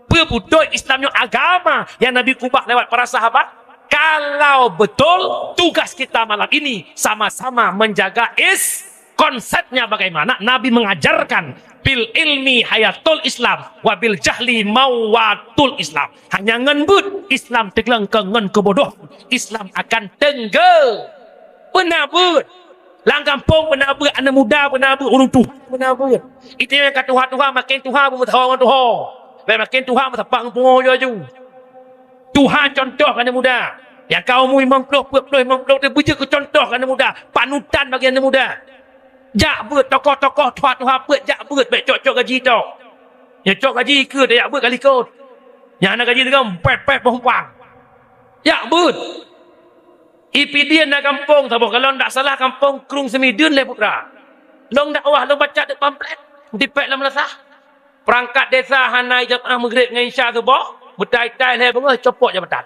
Peue beutôi Islam nyoe agama nyang Nabi kubah lewat para sahabat? Kalau betul, tugas kita malam ini sama-sama menjaga is-, konsepnya bagaimana Nabi mengajarkan, "Bil ilmi hayatul Islam, wa bil jahli mawatul Islam." Hanya ngon beuet Islam teugleng keu ngon keubodoh, Islam akan teunggeu. Beuna beuet. Lam gampông beuna beuet, aneuk muda beuna beuet, ureueng tuha beuna beuet. Itu nyang ka tuha-tuha makin tuha beumeutuha ngon tuha. Bèk makin tuha meusapat ngon pungo laju-laju. Tuha contoh keu aneuk muda. Nyang ka umu limong ploh, peuet ploh, limong ploh, beujeuet keu contoh keu aneuk muda. Panutan bagi aneuk muda. Jak beuet tokoh-tokoh tuha-tuha peuet jak beuet bèk cok-cok gaji tok. Nyang cok gaji keue tajak beuet ka likot. Nyang hana gaji leugang pèt-pèt boh umpang. Jak beuet. Ipidien na gampông saboh, kalau ndak salah gampông Krueng Seumideuen lé putra. Lôn dakwah, lôn baca di pamflet, dipèk lam meunasah. Peurangkat desa hana jamaah Maghrib ngon Isya suboh, beutai-tai lhèe beungoh copot jabatan.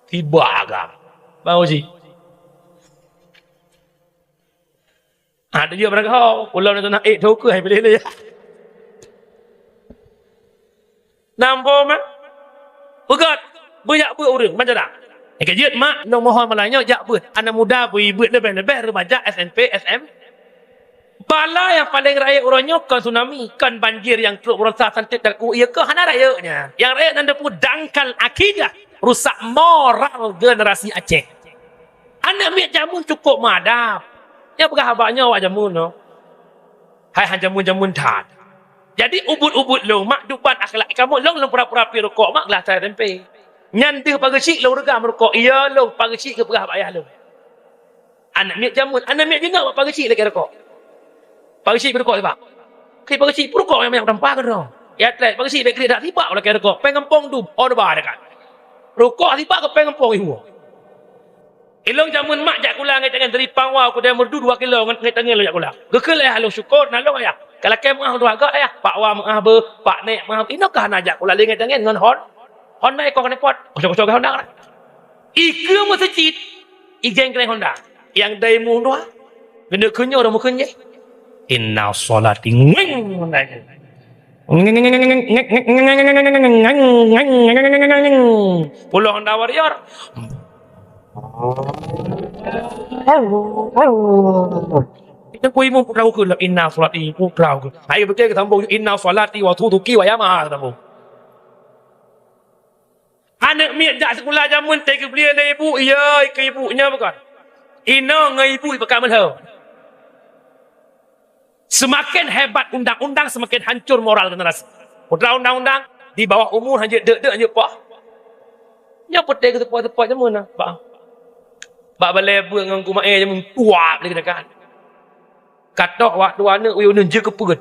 Tiba agam. Bang Uji. Ah, tujuh barang kau, pulau ni tanah eh tu ke hai pilih dia. Nambo mah. Peugöt, beujak beuet ureueng, macam dak? Eh, keujeuet mak, nong mohon malam nyoe jak beuet. Aneuk muda bui beuet leubeh-leubeh remaja S M P, S M. Bala nyang paleng rayeuk uroe nyoe kon tsunami, kon banjir nyang trok beurasa santet dan ku ié keuh hana rayeuk nyan. Nyang rayeuk nan depu dangkal akidah, rusak moral generasi Aceh. Aneuk miet jameun cukôp meuadab. Nyang peugah haba nyoe awak jameun nyoe. Hai han jameun-jameun that. Jadi ubit-ubit lôn mak duban akhlak kamoe lôn, lôn pura-pura pi rukok mak glah sa S M P. Nyan deuh pageue chik lôn reugah meurukok. Iya lôn pageue chik geupeugah bak ayah lôn. Aneuk miet jameun, aneuk miet jinoe bak pageue chik lakèe rukok. Pageue chik pi rukok sibak. Keu pageue chik pi rukok nyang tampa keudroe. Ya trek pageue chik bèk kriet that sibak lakèe rukok. Péng gampông dum, oh deuba dekat. Rukok sibak keu péng gampông iwoe. Ilôn jameun mak jak kula ngon tangen dari Pangwa u Keude Meureudu dua kilo ngon tangen lôn jak kula. Geukheun lé ayah lôn syukur na lôn ayah. Ka lakèe meu'ah dua gak ayah, Pak Wa meu'ah beuh, Pak Nek meu'ah beuh. Inoe ka hana jak kula lé ngon tangen ngon hon. Honda iko keuneuk pot. Kocok-kocok Honda. Ikeue meuseucit. Igeng keuneuk Honda. Nyang dai muh dua. Keuneuk keu nyoe dah meukeun jih. Inna sholati ngeng. Pulo Honda Warrior. Teungku imum putra ukeue lom, "Inna sholati," putra ukeue. Hai beutôi geusambông, "Inna sholati wa nusuki wa mamati," geusambông. Aneuk miet jak sikula jameun teugeubri lé ibu, "Yoi, keu ibu nyoe bukon. Inong ngon ibu ipeugah meulhö." Semakin hebat undang-undang, semakin hancur moral generasi. Putra undang-undang, di bawah umur hana jeuet deuk-deuk hana jeuet poh. Nyoe peuté keu teupot-teupot jameun na, bah. Bak balée beuet ngon kumaé jameun tuap lé geunakan. Katok wak dua aneuk uyuneun jeuet keu peuet.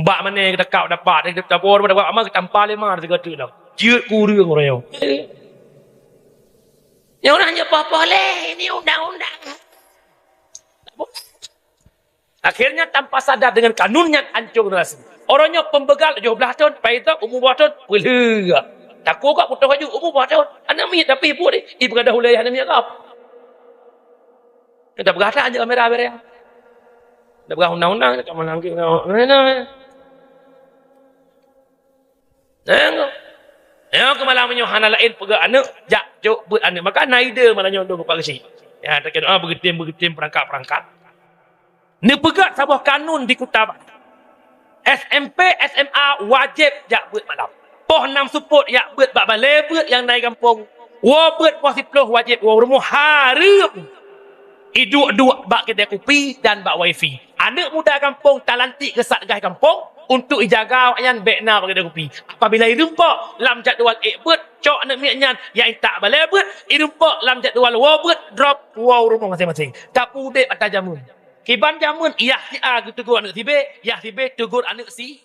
Bak mané geutakab dapat, geutabor dapat, ama geutampa lé ma sigoe teuk lom. Jeuet keu ureueng uroe nyoe. Nyoe ureueng nyoe poh-poh lé, ini undang-undang. Akhirnya tanpa sadar dengan kanun nyan hancô generasi. Uroe nyoe peumbeugal tujoh blaih thon, paidok umu dua thon, peulheueh. Takue kok putôh laju umu dua thon. Aneuk miet tapi ibu ni, ipeugah dahulu ayah aneuk miet kap. Kita peugah that aja kamera bereng. Kita peugah undang-undang, kita melanggar. Nah, keu malam nyoe hana laén peugah aneuk, jak jok beuet aneuk. Maka na ide malam nyoe dong Pak Geuchik. Ya, takeu doa beugeutem-beugeutem peurangkat-peurangkat. Neupeugah saboh kanun di Kuta Batu. S M P, S M A wajéb jak beuet malam. Poh nam seupôt jak beuet bak balée beuet nyang na i gampông. Woe beuet poh siplôh wajéb woe rumoh hareuem. Iduek-duek bak keudè kupi dan bak wifi. Aneuk muda gampông talantik keu satgas gampông untuk ijaga awaknyan bék na bak keudè kupi. Apabila irumpok lam jadwal ék beuet, cok aneuk miet nyan nyang intat balée beuet, irumpok lam jadwal woe beuet, drop woe rumoh maséng-maséng. Tapi udeb ata jameun. Kiban jameun yah si A geuteugor aneuk si B, yah si B teugor aneuk si